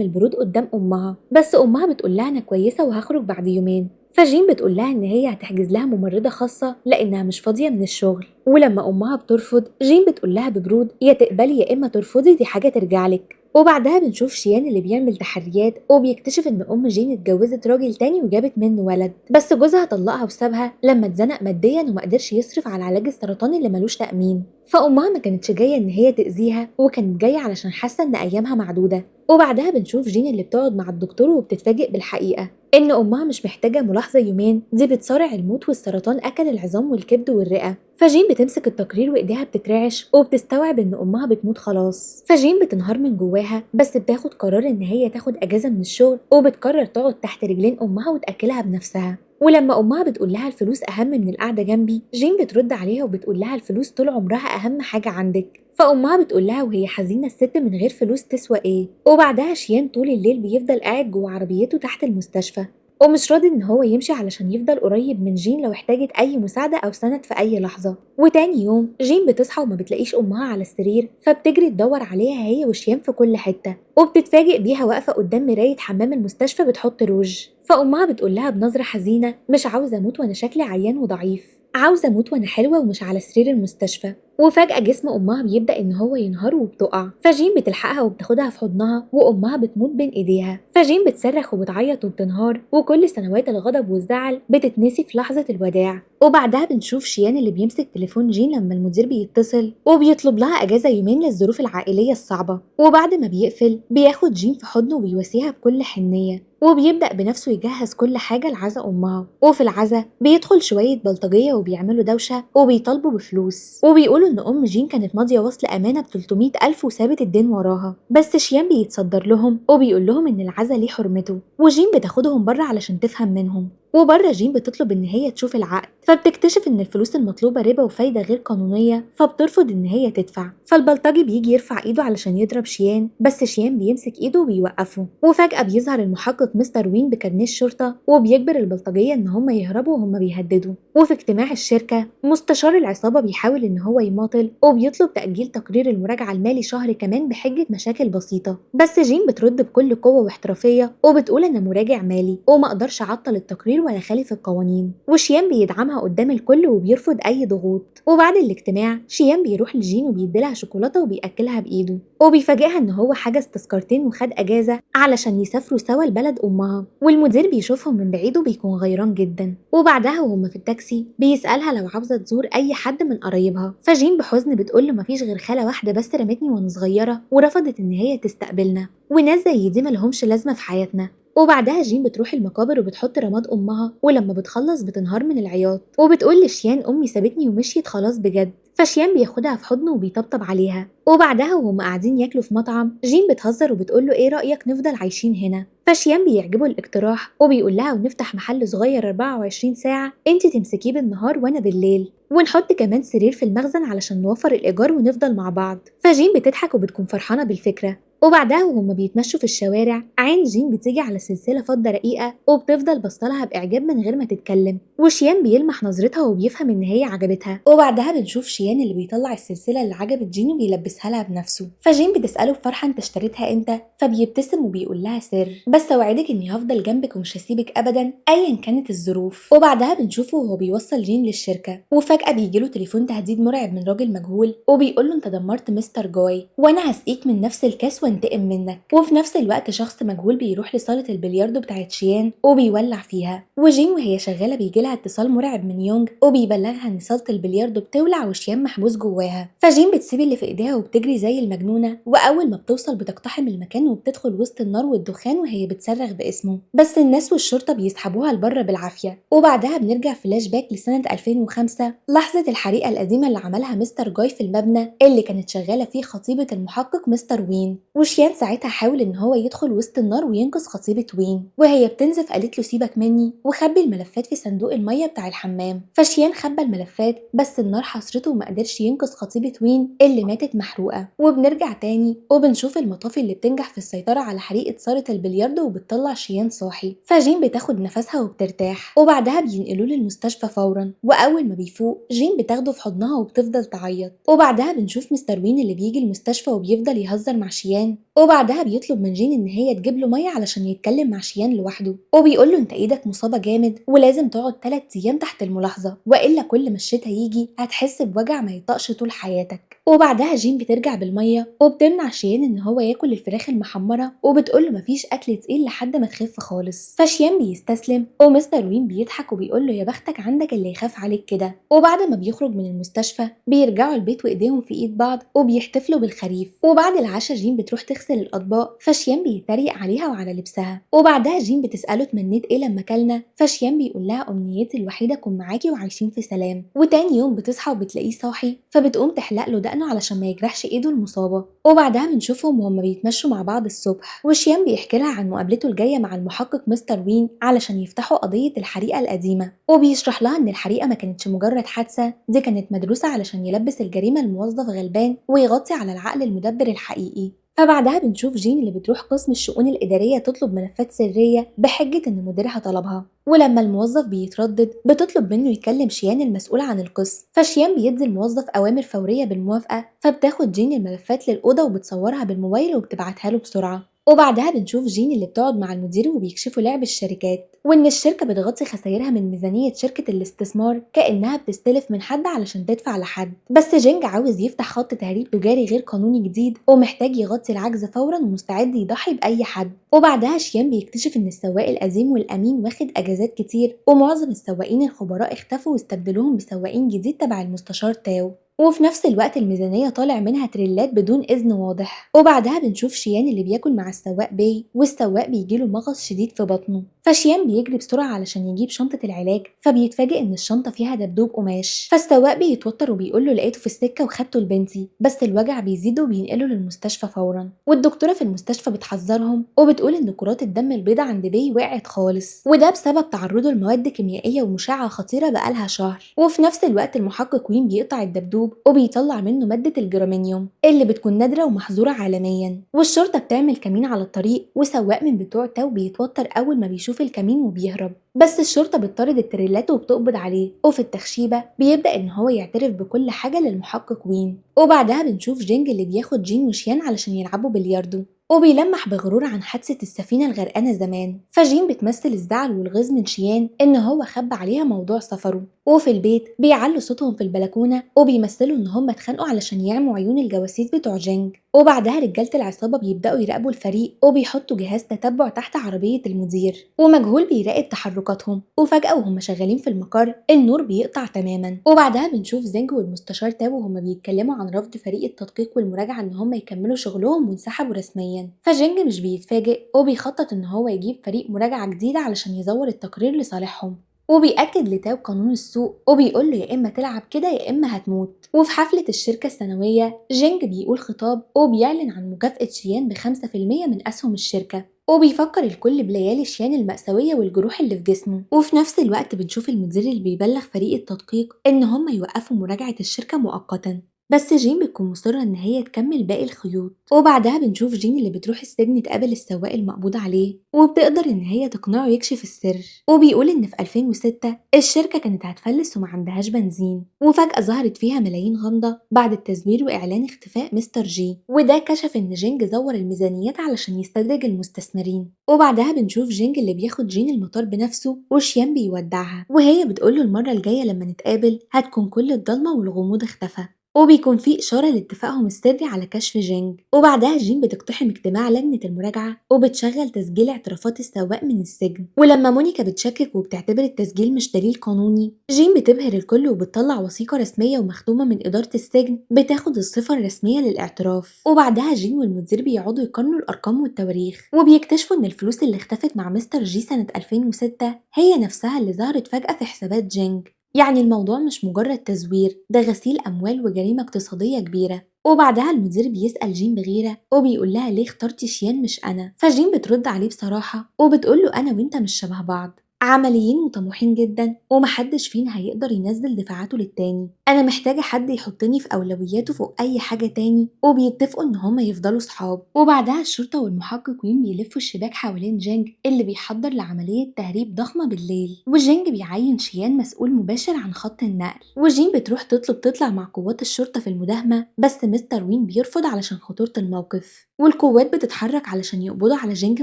البرود قدام أمها، بس أمها بتقول لها أنا كويسة وهخرج بعد يومين. فجين بتقول لها إن هي هتحجز لها ممرضة خاصة لأنها مش فاضية من الشغل. ولما أمها بترفض جين بتقول لها ببرود يا تقبلي يا إما ترفضي، دي حاجة ترجع لك. وبعدها بنشوف شيان اللي بيعمل تحريات وبيكتشف ان ام جين اتجوزت راجل تاني وجابت منه ولد، بس جوزها طلقها وسابها لما اتزنق ماديا وما قدرش يصرف على علاج السرطان اللي ملوش تأمين. فامها ما كانتش جايه ان هي تأذيها وكانت جايه علشان حاسه ان ايامها معدوده. وبعدها بنشوف جين اللي بتقعد مع الدكتور وبتتفاجئ بالحقيقه ان امها مش محتاجه ملاحظه يومين، دي بتصارع الموت والسرطان اكل العظام والكبد والرئه. فجين بتمسك التقرير وايديها بتترعش وبتستوعب ان امها بتموت خلاص. فجين بتنهار من جواها بس بتاخد قرار ان هي تاخد اجازه من الشغل وبتقرر تقعد تحت رجلين امها وتاكلها بنفسها. ولما امها بتقول لها الفلوس اهم من القعده جنبي، جين بترد عليها وبتقول لها الفلوس طول عمرها اهم حاجه عندك. فامها بتقول لها وهي حزينه الست من غير فلوس تسوى ايه. وبعدها شيان طول الليل بيفضل قاعد جوه عربيته تحت المستشفى ومش راضي ان هو يمشي علشان يفضل قريب من جين لو احتاجت اي مساعده او سند في اي لحظه. وتاني يوم جين بتصحى وما بتلاقيش امها على السرير، فبتجري تدور عليها هي وشيان في كل حته وبتتفاجئ بيها واقفه قدام مرايه حمام المستشفى بتحط روج. فامها بتقول لها بنظره حزينه مش عاوزه اموت وانا شكلي عيان وضعيف، عاوزه اموت وانا حلوه ومش على سرير المستشفى. وفجأة جسم أمها بيبدأ إن هو ينهار وبتقع، فجين بتلحقها وبتاخدها في حضنها وأمها بتموت بين إيديها. فجين بتصرخ وبتعيط وبتنهار وكل سنوات الغضب والزعل بتتنسي في لحظة الوداع. وبعدها بنشوف شيان اللي بيمسك تليفون جين لما المدير بيتصل وبيطلب لها أجازة يومين للظروف العائلية الصعبة. وبعد ما بيقفل بياخد جين في حضنه وبيواسيها بكل حنية وبيبدأ بنفسه يجهز كل حاجة لعزا أمها. وفي العزا بيدخل شوية بلطجية وبيعملوا دوشة وبيطالبوا بفلوس وبيقولوا إن أم جين كانت ماضية وصل أمانة ب300,000 وسابت الدين وراها، بس شيان بيتصدر لهم وبيقول لهم إن العزا ليه حرمته. وجين بتاخدهم بره علشان تفهم منهم. وبره جين بتطلب ان هي تشوف العقد، فبتكتشف ان الفلوس المطلوبة ربا وفايده غير قانونية، فبترفض ان هي تدفع. فالبلطجي بيجي يرفع ايده علشان يضرب شيان، بس شيان بيمسك ايده وبيوقفه. وفجاة بيظهر المحقق مستر وين بكارنيه الشرطة وبيجبر البلطجيه ان هم يهربوا وهم بيهددوا. وفي اجتماع الشركة مستشار العصابة بيحاول ان هو يماطل وبيطلب تاجيل تقرير المراجعة المالي شهر كمان بحجة مشاكل بسيطة، بس جين بترد بكل قوة واحترافيه وبتقول انا مراجع مالي وما اقدرش اعطل التقرير ولا خالف القوانين. وشيان بيدعمها قدام الكل وبيرفض اي ضغوط. وبعد الاجتماع شيان بيروح لجين وبيديلها شوكولاتة وبياكلها بايده، وبيفاجئها ان هو حجز تذكرتين وخد اجازه علشان يسافروا سوا لبلد امها. والمدير بيشوفهم من بعيد وبيكون غيران جدا. وبعدها وهم في التاكسي بيسالها لو عاوزه تزور اي حد من قرايبها، فجين بحزن بتقول له مفيش غير خاله واحدة بس رمتني وانا صغيرة ورفضت ان هي تستقبلنا، وناس زي دي ملهمش لازمه في حياتنا. وبعدها جين بتروح المقابر وبتحط رماد امها، ولما بتخلص بتنهار من العياط وبتقول لشيان امي سابتني ومشيت خلاص بجد. فشيان بياخدها في حضنه وبيطبطب عليها. وبعدها وهم قاعدين ياكلوا في مطعم جين بتهزر وبتقول له ايه رايك نفضل عايشين هنا، فشيان بيعجبه الاقتراح وبيقول لها ونفتح محل صغير 24 ساعة انت تمسكيه بالنهار وانا بالليل، ونحط كمان سرير في المخزن علشان نوفر الايجار ونفضل مع بعض. فجين بتضحك وبتكون فرحانة بالفكرة. وبعدها وهما بيتمشوا في الشوارع عين جين بتيجي على سلسلة فضة رقيقه وبتفضل بصلها باعجاب من غير ما تتكلم، وشيان بيلمح نظرتها وبيفهم ان هي عجبتها. وبعدها بنشوف شيان اللي بيطلع السلسلة اللي عجبت جين وبيلبسها لها بنفسه. فجين بتساله بفرحة انت اشتريتها امتى، فبيبتسم وبيقول لها سر، بس اوعدك اني هفضل جنبك ومش هسيبك ابدا ايا كانت الظروف. وبعدها بنشوفه وهو بيوصل جين للشركة، وفجاة بيجيله تليفون تهديد مرعب من راجل مجهول وبيقول له انت دمرت مستر جاي وانا هسقيك من نفس الكاس وانتقم منك. وفي نفس الوقت شخص مجهول بيروح لصاله البلياردو بتاعت شيان وبيولع فيها. وجين وهي شغالة بيجيلها اتصال مرعب من يونج وبيبلغها ان صاله البلياردو بتولع وشيان محبوس جواها. فجين بتسيب اللي في ايديها وبتجري زي المجنونة، واول ما بتوصل بتقتحم المكان وبتدخل وسط النار والدخان وهي بتصرخ باسمه، بس الناس والشرطة بيسحبوها لبره بالعافية. وبعدها بنرجع فلاش باك لسنه 2005، لحظة الحريقه القديمة اللي عملها مستر جاي في المبنى اللي كانت شغالة فيه خطيبه المحقق مستر وين. وشيان ساعتها حاول ان هو يدخل وسط النار وينقذ خطيبه وين، وهي بتنزف قالت له سيبك مني وخبي الملفات في صندوق المية بتاع الحمام. فشيان خبى الملفات بس النار حصرته وما قدرش ينقذ خطيبه وين اللي ماتت محروقة. وبنرجع تاني وبنشوف المطافي اللي بتنجح في السيطرة على حريقة صاله البلياردو وبتطلع شيان صاحي. فجين بتاخد نفسها وبترتاح، وبعدها بينقلوه للمستشفى فورا. واول ما بيفوق جين بتاخده في حضنها وبتفضل تعيط. وبعدها بنشوف مستر وين اللي بيجي المستشفى وبيفضل يهزر مع شيان، وبعدها بيطلب من جين ان هي تجيب له مية علشان يتكلم مع شيان لوحده، وبيقول له انت ايدك مصابه جامد ولازم تقعد 3 ايام تحت الملاحظة، والا كل ما الشتا يجي هتحس بوجع ما يطقش طول حياتك. وبعدها جين بترجع بالمية وبتمنع شيان ان هو ياكل الفراخ المحمره وبتقول له مفيش اكل تقيل لحد ما تخف خالص. فشيان بيستسلم ومستر وين بيضحك وبيقول له يا بختك عندك اللي يخاف عليك كده. وبعد ما بيخرج من المستشفى بيرجعوا البيت وايديهم في ايد بعض وبيحتفلوا بالخريف. وبعد العشاء جين بتروح تغسل الاطباق، فشيان بيتريق عليها وعلى لبسها. وبعدها جين بتساله تمنيت ايه لما كلنا، فشيان بيقول لها امنيتي الوحيدة اكون معاكي وعايشين في سلام. وتاني يوم بتصحى وبتلاقيه صاحي، فبتقوم تحلق له دقنه علشان ما يجرحش ايده المصابة. وبعدها بنشوفهم وهم بيتمشوا مع بعض الصبح، وشيان بيحكي لها عن مقابلته الجاية مع المحقق مستر وين علشان يفتحوا قضية الحريقه القديمة، وبيشرح لها ان الحريقه ما كانتش مجرد حادثه، دي كانت مدروسة علشان يلبس الجريمة الموظف غلبان ويغطي على العقل المدبر الحقيقي. فبعدها بنشوف جين اللي بتروح قسم الشؤون الإدارية تطلب ملفات سرية بحجة إن مديرها طلبها، ولما الموظف بيتردد بتطلب منه يكلم شيان المسؤول عن القسم. فشيان بيدي الموظف أوامر فورية بالموافقة، فبتاخد جين الملفات للأوضة وبتصورها بالموبايل وبتبعتها له بسرعة. وبعدها بنشوف جين اللي بتقعد مع المدير وبيكشفوا لعب الشركات، وإن الشركة بتغطي خسائرها من ميزانية شركة الاستثمار كأنها بتستلف من حد علشان تدفع لحد. بس جينج عاوز يفتح خط تهريب تجاري غير قانوني جديد ومحتاج يغطي العجز فورا ومستعد يضحي بأي حد. وبعدها شيان بيكتشف إن السواق القديم والأمين واخد أجازات كتير، ومعظم السواقين الخبراء اختفوا واستبدلوهم بسواقين جديد تبع المستشار تاو، وفي نفس الوقت الميزانية طالع منها تريلات بدون إذن واضح. وبعدها بنشوف شيان اللي بياكل مع السواق بي، والسواق بيجيله مغص شديد في بطنه، فشيان بيجري بسرعة علشان يجيب شنطة العلاج، فبيتفاجئ إن الشنطة فيها دبدوب قماش. فالسواق بيتوتر وبيقول له لقيته في السكة وخدته لبنتي، بس الوجع بيزيد وبينقله للمستشفى فورا. والدكتورة في المستشفى بتحذرهم وبتقول إن كرات الدم البيضاء عند بي وقعت خالص، وده بسبب تعرضه لمواد كيميائية ومشعة خطيرة بقالها شهر. وفي نفس الوقت المحقق وين بيقطع الدبدوب وبيطلع منه مادة الجرامينيوم اللي بتكون نادرة ومحظورة عالميا. والشرطة بتعمل كمين على الطريق، وسواق من بتوع تاو بيتوتر أول ما بيشوف الكمين وبيهرب، بس الشرطة بتطارد التريلات وبتقبض عليه. وفي التخشيبة بيبدأ إن هو يعترف بكل حاجة للمحقق وين. وبعدها بنشوف جينج اللي بياخد جين وشيان علشان يلعبوا بلياردو، وبيلمح بغرور عن حادثة السفينة الغرقانة زمان. فجين بتمثل الزعل والغيظ من شيان إن هو خبى عليها موضوع سفره. وفي البيت بيعلوا صوتهم في البلكونة وبيمثلوا إن هم اتخانقوا علشان يعموا عيون الجواسيس بتوع جينج. وبعدها رجالة العصابة بيبدأوا يراقبوا الفريق وبيحطوا جهاز تتبع تحت عربية المدير، ومجهول بيراقب تحركاتهم. وفجأة وهم شغالين في المقر النور بيقطع تماما. وبعدها بنشوف زينج والمستشار تاو وهم بيتكلموا عن رفض فريق التدقيق والمراجعة إن هم يكملوا شغلهم وانسحبوا رسميا. فجينج مش بيتفاجئ وبيخطط إن هو يجيب فريق مراجعة جديدة علشان يزور التقرير لصالحهم، وبيأكد لتاو قانون السوق وبيقول له يا إما تلعب كده يا إما هتموت. وفي حفلة الشركة السنوية جينج بيقول خطاب وبيعلن عن مكافأة شيان ب5% من أسهم الشركة، وبيفكر الكل بليالي شيان المأساوية والجروح اللي في جسمه. وفي نفس الوقت بنشوف المدير اللي بيبلغ فريق التدقيق إن هم يوقفوا مراجعة الشركة مؤقتا، بس جين بتكون مصرة إن هي تكمل باقي الخيوط. وبعدها بنشوف جين اللي بتروح السجن تقابل السواق المقبوض عليه، وبتقدر إن هي تقنعه يكشف السر، وبيقول إن في 2006 الشركة كانت هتفلس وما عندهاش بنزين، وفجأة ظهرت فيها ملايين غامضة بعد التزوير وإعلان اختفاء مستر جي، وده كشف إن جينج زور الميزانيات علشان يستدرج المستثمرين. وبعدها بنشوف جينج اللي بياخد جين المطار بنفسه وشيان بيودعها، وهي بتقوله المرة الجاية لما نتقابل هتكون كل الضلمة والغموض اختفى، وبيكون في إشارة لاتفاقهم السري على كشف جينج. وبعدها جين بتقتحم اجتماع لجنة المراجعة وبتشغل تسجيل اعترافات السواق من السجن، ولما مونيكا بتشكك وبتعتبر التسجيل مش دليل قانوني، جين بتبهر الكل وبتطلع وثيقة رسمية ومختومة من إدارة السجن بتاخد الصفة الرسمية للاعتراف. وبعدها جين والمدير بيقعدوا يقارنوا الأرقام والتواريخ، وبيكتشفوا إن الفلوس اللي اختفت مع مستر جي سنة 2006 هي نفسها اللي ظهرت فجأة في حسابات جينج. يعني الموضوع مش مجرد تزوير، ده غسيل أموال وجريمة اقتصادية كبيرة. وبعدها المدير بيسأل جين بغيرة وبيقول لها ليه اخترتي شيان مش أنا؟ فجين بترد عليه بصراحة وبتقول له أنا وأنت مش شبه بعض، عمليين وطموحين جدا ومحدش فينا هيقدر ينزل دفاعاته للتاني، أنا محتاجة حد يحطني في أولوياته فوق أي حاجة تاني. وبيتفقوا إن هما يفضلوا صحاب. وبعدها الشرطة والمحقق وين بيلفوا الشباك حوالين جينج اللي بيحضر لعملية تهريب ضخمة بالليل، وجينج بيعين شيان مسؤول مباشر عن خط النقل. وجين بتروح تطلب تطلع مع قوات الشرطة في المداهمة، بس مستر وين بيرفض علشان خطورة الموقف، والقوات بتتحرك علشان يقبضوا على جينج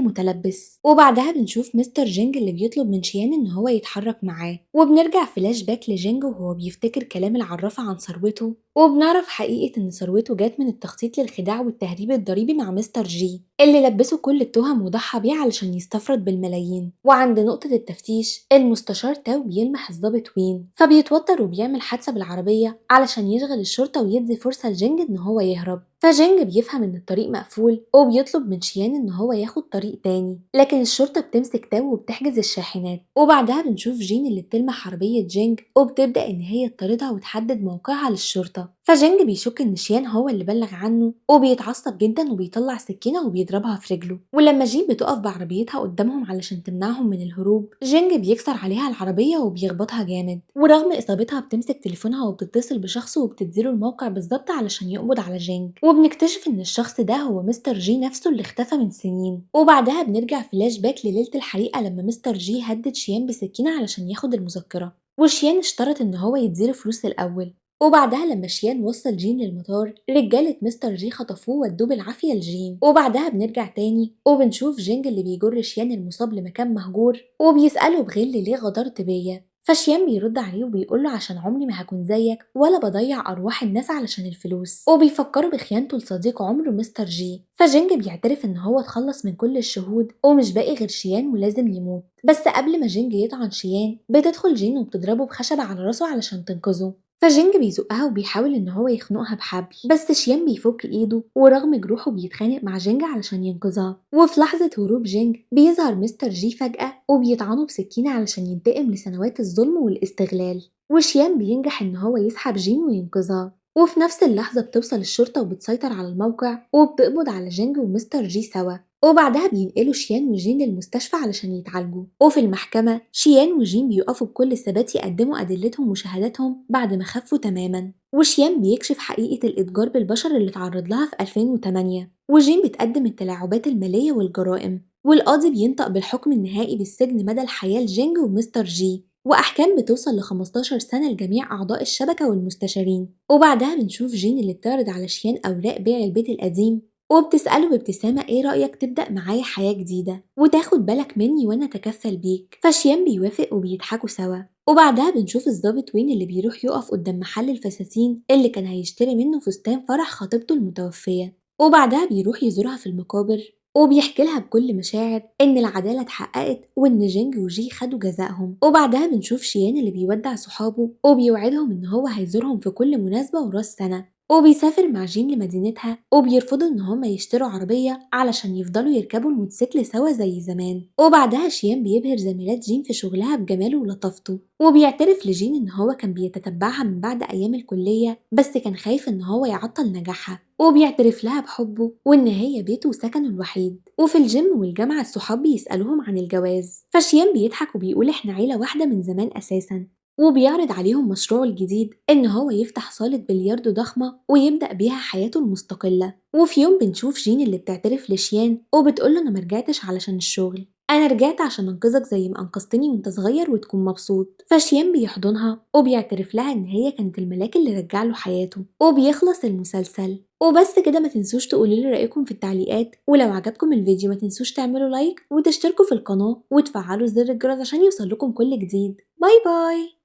متلبس. وبعدها بنشوف مستر جينج اللي بيطلب من شيان ان هو يتحرك معاه، وبنرجع فلاش باك لجينج وهو بيفتكر كلام العرافة عن ثروته، وبنعرف حقيقة ان ثروته جات من التخطيط للخداع والتهريب الضريبي مع مستر جي اللي لبسه كل التهم وضحى بيه علشان يستفرد بالملايين. وعند نقطة التفتيش المستشار تاو بيلمح الضابط وين، فبيتوتر وبيعمل حادثة بالعربية علشان يشغل الشرطة ويدي فرصة لجينج ان هو يهرب. فجينج بيفهم ان الطريق مقفول وبيطلب من شيان ان هو ياخد طريق تاني، لكن الشرطة بتمسك تاو وبتحجز الشاحنات. وبعدها بنشوف جين اللي بتلمح عربية جينج وبتبدأ ان هي تطاردها وتحدد موقعها للشرطة. فجينج بيشك ان شيان هو اللي بلغ عنه وبيتعصب جدا وبيطلع سكينة وبيضربها في رجله. ولما جين بتقف بعربيتها قدامهم علشان تمنعهم من الهروب، جينج بيكسر عليها العربية وبيخبطها جامد، ورغم إصابتها بتمسك تليفونها وبتتصل بشخص وبتديله الموقع بالظبط علشان يقبض على جينج. وبنكتشف ان الشخص ده هو مستر جي نفسه اللي اختفى من سنين. وبعدها بنرجع فلاش باك لليلة الحريقة لما مستر جي هدد شيان بسكينة علشان ياخد المذكرة، وشيان اشترط ان هو يديله فلوس الأول. وبعدها لما شيان وصل جين للمطار، رجالة مستر جي خطفوه ودوه بالعافية لجين. وبعدها بنرجع تاني وبنشوف جينج اللي بيجر شيان المصاب لمكان مهجور وبيسأله بغل ليه غدرت بيا، فشيان بيرد عليه وبيقوله عشان عمري ما هكون زيك ولا بضيع أرواح الناس علشان الفلوس، وبيفكروا بخيانته لصديق عمره مستر جي. فجينج بيعترف ان هو اتخلص من كل الشهود ومش باقي غير شيان ولازم يموت. بس قبل ما جينج يطعن شيان بتدخل جين وبتضربه بخشبة على راسه علشان تنقذه. فجينج بيزقها وبيحاول إن هو يخنقها بحبل، بس شيان بيفك إيده ورغم جروحه بيتخانق مع جينج علشان ينقذها. وفي لحظة هروب جينج بيظهر مستر جي فجأة وبيطعنه بسكينة علشان ينتقم لسنوات الظلم والاستغلال، وشيان بينجح إن هو يسحب جين وينقذها. وفي نفس اللحظة بتوصل الشرطة وبتسيطر على الموقع وبتقبض على جينج ومستر جي سوا، وبعدها بينقلوا شيان وجين للمستشفى علشان يتعالجوا. وفي المحكمة شيان وجين بيقفوا بكل ثبات يقدموا أدلتهم وشهاداتهم بعد ما خفوا تماما، وشيان بيكشف حقيقة الإتجار بالبشر اللي اتعرض لها في 2008، وجين بتقدم التلاعبات المالية والجرائم، والقاضي بينطق بالحكم النهائي بالسجن مدى الحياة لجينج ومستر جي، وأحكام بتوصل ل 15 سنة لجميع أعضاء الشبكة والمستشارين. وبعدها بنشوف جين اللي بتعرض على شيان أوراق بيع البيت القديم وبتسأله بابتسامة إيه رأيك تبدأ معايا حياة جديدة وتاخد بالك مني وأنا أتكفل بيك، فشيان بيوافق وبيضحكوا سوا. وبعدها بنشوف الضابط وين اللي بيروح يقف قدام محل الفساتين اللي كان هيشتري منه فستان فرح خطيبته المتوفية، وبعدها بيروح يزورها في المقابر وبيحكي لها بكل مشاعر إن العدالة اتحققت وإن جينج وجي خدوا جزائهم. وبعدها بنشوف شيان اللي بيودع صحابه وبيوعدهم إن هو هيزورهم في كل مناسبة وراس سنة، وبيسافر مع جين لمدينتها وبيرفضوا إن هما يشتروا عربية علشان يفضلوا يركبوا الموتوسيكل سوا زي زمان. وبعدها شيان بيبهر زميلات جين في شغلها بجماله ولطافته، وبيعترف لجين إن هو كان بيتتبعها من بعد أيام الكلية بس كان خايف إن هو يعطل نجاحها، وبيعترف لها بحبه وإن هي بيته وسكنه الوحيد. وفي الجيم والجامعة الصحاب بيسألوهم عن الجواز، فشيان بيضحك وبيقول إحنا عيلة واحدة من زمان أساسا، وبيعرض عليهم مشروعه الجديد إن هو يفتح صالة بلياردو ضخمة ويبدأ بيها حياته المستقلة. وفي يوم بنشوف جين اللي بتعترف لشيان وبتقوله أنا مرجعتش علشان الشغل، أنا رجعت عشان أنقذك زي ما أنقذتني وأنت صغير وتكون مبسوط. فشيان بيحضنها وبيعترف لها إن هي كانت الملاك اللي رجع له حياته، وبيخلص المسلسل. وبس كده، ما تنسوش تقولوا لي رأيكم في التعليقات، ولو عجبكم الفيديو ما تنسوش تعملوا like وتشتركوا في القناة وتفعلوا زر الجرس عشان يوصل لكم كل جديد. bye bye.